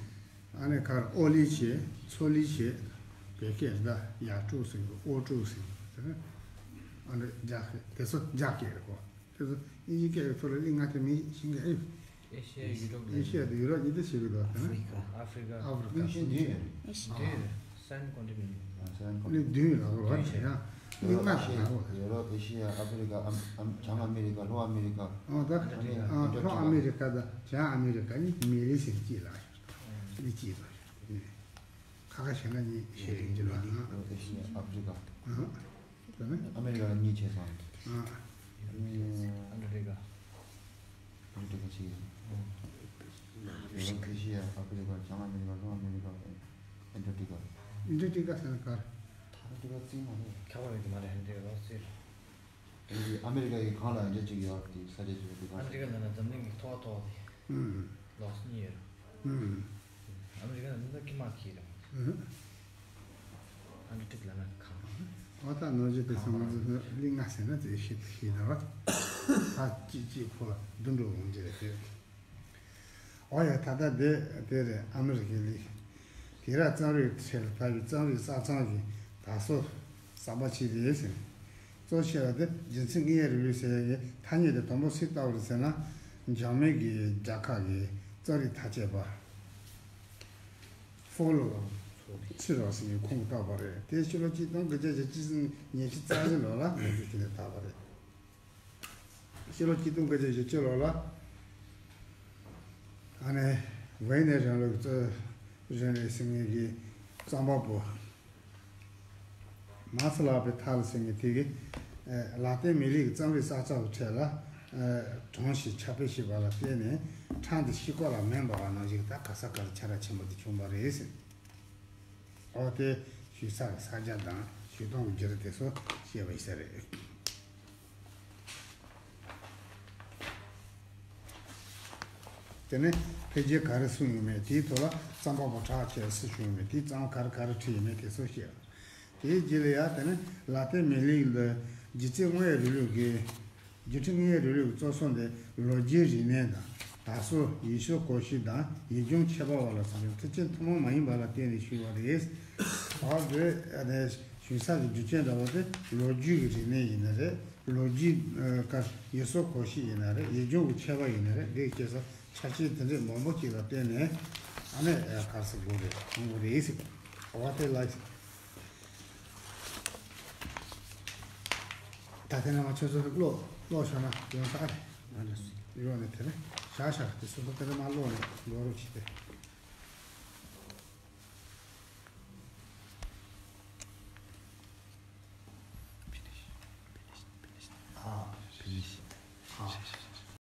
ཨ་ནི་གར་ཨོ་ལི་བྱས། ཚོ་ལི་བྱས། བོད་སྐད་ད་ཡ་ཀྲུག་ཟེར་གི། ཨོ་ཀྲུག་ཟེར་གི། དེ་ནི་ཨ་ནི་རྒྱ་སྐད་དེ་ཚོ་རྒྱ་སྐད་རེད་གོ། དེ་ཚོ་དབྱིན་ཇི་སྐད་ཀྱི་ཐོག་ལ་གླིང་ལྔ་དེ་མི་ཤེས་མཁན་ཨེ་ཡོད། ཨེ་ཤི་ཡ། ཡུ་རོབ། ཨེ་ཤི་ཡ་དང་ཡུ་རོབ་གཉིས་དེ་ཤེས་གི་འདུག་དེ་ནི་ཨ་ཧྥི་རི་ཀ། ཨ་ཧྥི་རི་ཀ། གླིང་ཆེན་བདུན་ཡོད་རེད། ཨེ་ཤི་ཡ། བདུན་རེད། སན་ཀོན་ཊི་ནེན་ཊི། ཨ་སན་ཀོན་ཊི་ནེན་ཊི། གླིང་བདུན་ཡོད་ལ་གོ་བ་དེ་ཡང་གླིང་ལྔ་ཞིག་ལ་གོ། ཡུ་རོབ། ཨེ་ཤི་ཡ། ཨ་ཧྥི་རི་ཀ། ཨམ་ཨམ་བྱང་ཨ་མེ་རི་ཀ། ལྷོ་ཨ་མེ་རི་ཀ། ཨོ་ད། ཨ་ཧྥི་རི་ཀ། ཨ་ལྷོ་ཨ་མེ་རི་ཀ་དང་བྱང་ཨ་མེ་རི་ཀ་གཉིས་མེ་ལི་ཟེར་གཅིག་ལ་ཡོད། གཉིས་གཅིག་ལ་ཡོད། ཁ་ཁ་ཞེ་ན་གཉིས་ཤེས་ཡོང་གི་ལ། ཨེ་ཤི་ཡ། ཨ་ཧྥི་རི་ཀ། ཨ་ད་ནི་ཨ་མེ་རི་ཀ་ལ་གཉིས་བྱས་སོང་། ཨ། ཨ་ནི་ཨན་ཊར་ཊི་ཀ། ཨན་ཊར་ཊི་ཀ་ཅིག་ཡོད། ཡོ་རོབ། ཨེ་ཤི་ཡ། ཨ་ཧྥི་རི་ཀ། བྱང་ཨ་མེ་རི་ཀ། ལྷོ་ཨ་མེ་རི་ཀ། ཨན་ཊར་ཊི་ཀ། ཨན་ཊར་ཊི་ཀ་ཟེར་ན་ག་རེ། ཨན་ཊར་ཊི་ཀ་རྩིས་མ་རེད། ཁྱད་པར་ཡོད་ཀྱི་མ་རེད། ཨན་ཊར་ཊི་ཀ་ལོགས་རྩིས་རེད། ཨ་མེ་རི་ཀ་གི་གང་ལ་ཡང་འདྲ་གཅིག་ཡོད་དེ་ས་ཆ་ཅིག་ཡོད་དེ་གང་ཨ་མེ་རི་ཀ་ལབ་ན་འཛམ་གླིང་གི་མཐོ་བ་མཐོ་བ་དེ། ཨུམ། ལོགས་སུ་གཉིས་ཡོད་རེད། ཨུམ། ཨ་མེ་རི་ཀ་ལབ་ན་ཀི་མ་ཁི་རེད། ཨུམ། ཨན་ཊར་ཊིཀ་ལབ་ན་གང་། ཨོ་ད་ནོར་གྱི་དེ་སོང་ང་ཚོ་གླིང་ལྔ་ཟེར་ན་དེ་ཤེས་ཤེས་ན་བ། ད་ཅིག་ཅིག་ཁོ་ལ་བསྡུ་འགྲོ་འོང་གི་རེད་དེ། ཨོ་ཡ། ད་ལྟ་དེ་དེ་རེད། ཨ་མེ་རི་ཁའི་གླིང་། དུས་རབས་རྩོམ་རིག་ཁྲོད་ལ་བབས་པའི་རྩོམ་རིག་གསར་རྩོམ་གྱི་དར་སྲོལ་གསར་པ་ཞིག་རེད་ཟེར། གཙོ་ཆེ་བ་དེ་རྒྱུན་མཐུད་དངོས་ཡོད་རིང་ལུགས་ཟེར་ཡག་གི་ཐ་སྙད་དེ་དང་པོ་སུས་བཏགས་པ་རེད་ཟེར་ན། འཇར་མན་གྱི་རྒྱལ་ཁབ་ཀྱི་རྩ་རིག་ཐག་གཅོད་པ་ཧྥོ་ལོ་ཚི་རོ་ཟེར་མཁན་ཁོང་གིས་བཏགས་པ་རེད། དེ་ཕྱི་ལོ་གཅིག་སྟོང་དགུ་བརྒྱ་བཞི་བཅུ་ཉི་ཤུ་རྩ་བཞི་ལོ་ལ་ངོ་སྤྲོད་བྱས་ནས་བཏགས་པ་རེད། ཕྱི་ལོ་གཅིག་སྟོང་དགུ་བརྒྱ་བཞི་བཅུ་ལོ་ལ་ཨ་ནི་ཝེ་ནེ་རིང་ལུགས་ཀྱི་རིག་གནས་ཟེར་མཁན་གྱི་རྩོམ་པ་པོ་མཱ་སི་ལག་པའི་ཐ་ལ་ཟེར་མཁན་དེ་གིས་ལ་ཏིན་མེ་ལི་གི་རྩོམ་རིག་ས་ཆ་གི་ཁྲོད་ལ་གྲངས་ཤིག་ཁྱབ་སྤེལ་བྱས་པ་ལ་བརྟེན་ནས་ཕྲན་དེ་ཤེལ་སྒོ་ལ་མེ་འབར་བ་ནང་བཞིན་ད་ག་ས་ག་ལ་ཁྱབ་ར་ཆེན་པོ་དེ་བྱུང་བ་རེད་ཟེར། འོ་དེ་ཞུས་ས་གི་ས་རྒྱ་དང་ཞུས་སྟངས་ཀྱི་བརྒྱུད་རིམ་དེ་ཚོ་བཤད་པ་ཡིན་ས་རེད། དེ་ནས་འཕེལ་རྒྱས་ག་རེ་སོང་ཡོད་མེད། དེའི་ཐོག་ལ་རྩོམ་པ་པོ་གྲགས་ཆེ་སུ་བྱུང་ཡོད་མེད། དེའི་རྩོམ་ག་རེ་ག་རེ་བྲིས་ཡོད་མེད་དེ་ཚོ་བཤད། དེའི་རྗེས་ལ་ཡང་དེ་ནས་ལ་ཏིན་མེ་ལི་ལ་སྒྱུ་རྩལ་དངོས་ཡོད་རིང་ལུགས་ཀྱི་སྒྱུ་འཕྲུལ་དངོས་ཡོད་རིང་ལུགས་ཀྱི་གཙོ་གསུམ་དེ་ལོ་རྒྱུས་རིག་གནས་དང་དར་སྲོལ་ཡུལ་སྲོལ་གོམས་གཤིས་དང་ཡུལ་ལྗོངས་ཁྱད་པར་བ་ལ་སོགས་པའི་མཐུན་རྐྱེན་ཐུན་མོང་མ་ཡིན་པ་ལ་བརྟེན་ནས་བྱུང་བ་རེད། འོ་དེ་ཞུ་ས་ཀྱི་རྒྱུ་རྐྱེན་འདྲ་བོ་དེ་ལོ་རྒྱུས་ཀྱི་རིག་གནས་ཡིན་ན་རེད། ལོ་རྒྱུས་ཀ་ཡུལ་སྲོལ་གོམས་གཤིས་ཡིན་ན་རེད། ཡུལ་ལྗོངས་ཀྱི་ཁྱད་པར་ཡིན་ན་རེད། འདི་སྐྱེས་ས་ཆ་རྐྱེན་དེ་འདྲའི་མང་པོ་ཅིག་ལ་བརྟེན་ནས་ཨ་ནི་ག་རེ་ཟེར་དགོས་རེད། ཡོང་གི་རེད་ཟེར། འོ་དེ་ལ། ད་དེ་ནས་ང་ཁྱོད་ཚོ་ཀློག་ཀློག་ཤོག་ན་ཡོང་ས་རེད། ཡོང་ནས་དེ་ནས་བཞག་བཞག་དེ་སོ་སོ་དེ་ནས་མར་ཀློག་ནས་ཀློག་རོགས་བྱེད་དེ།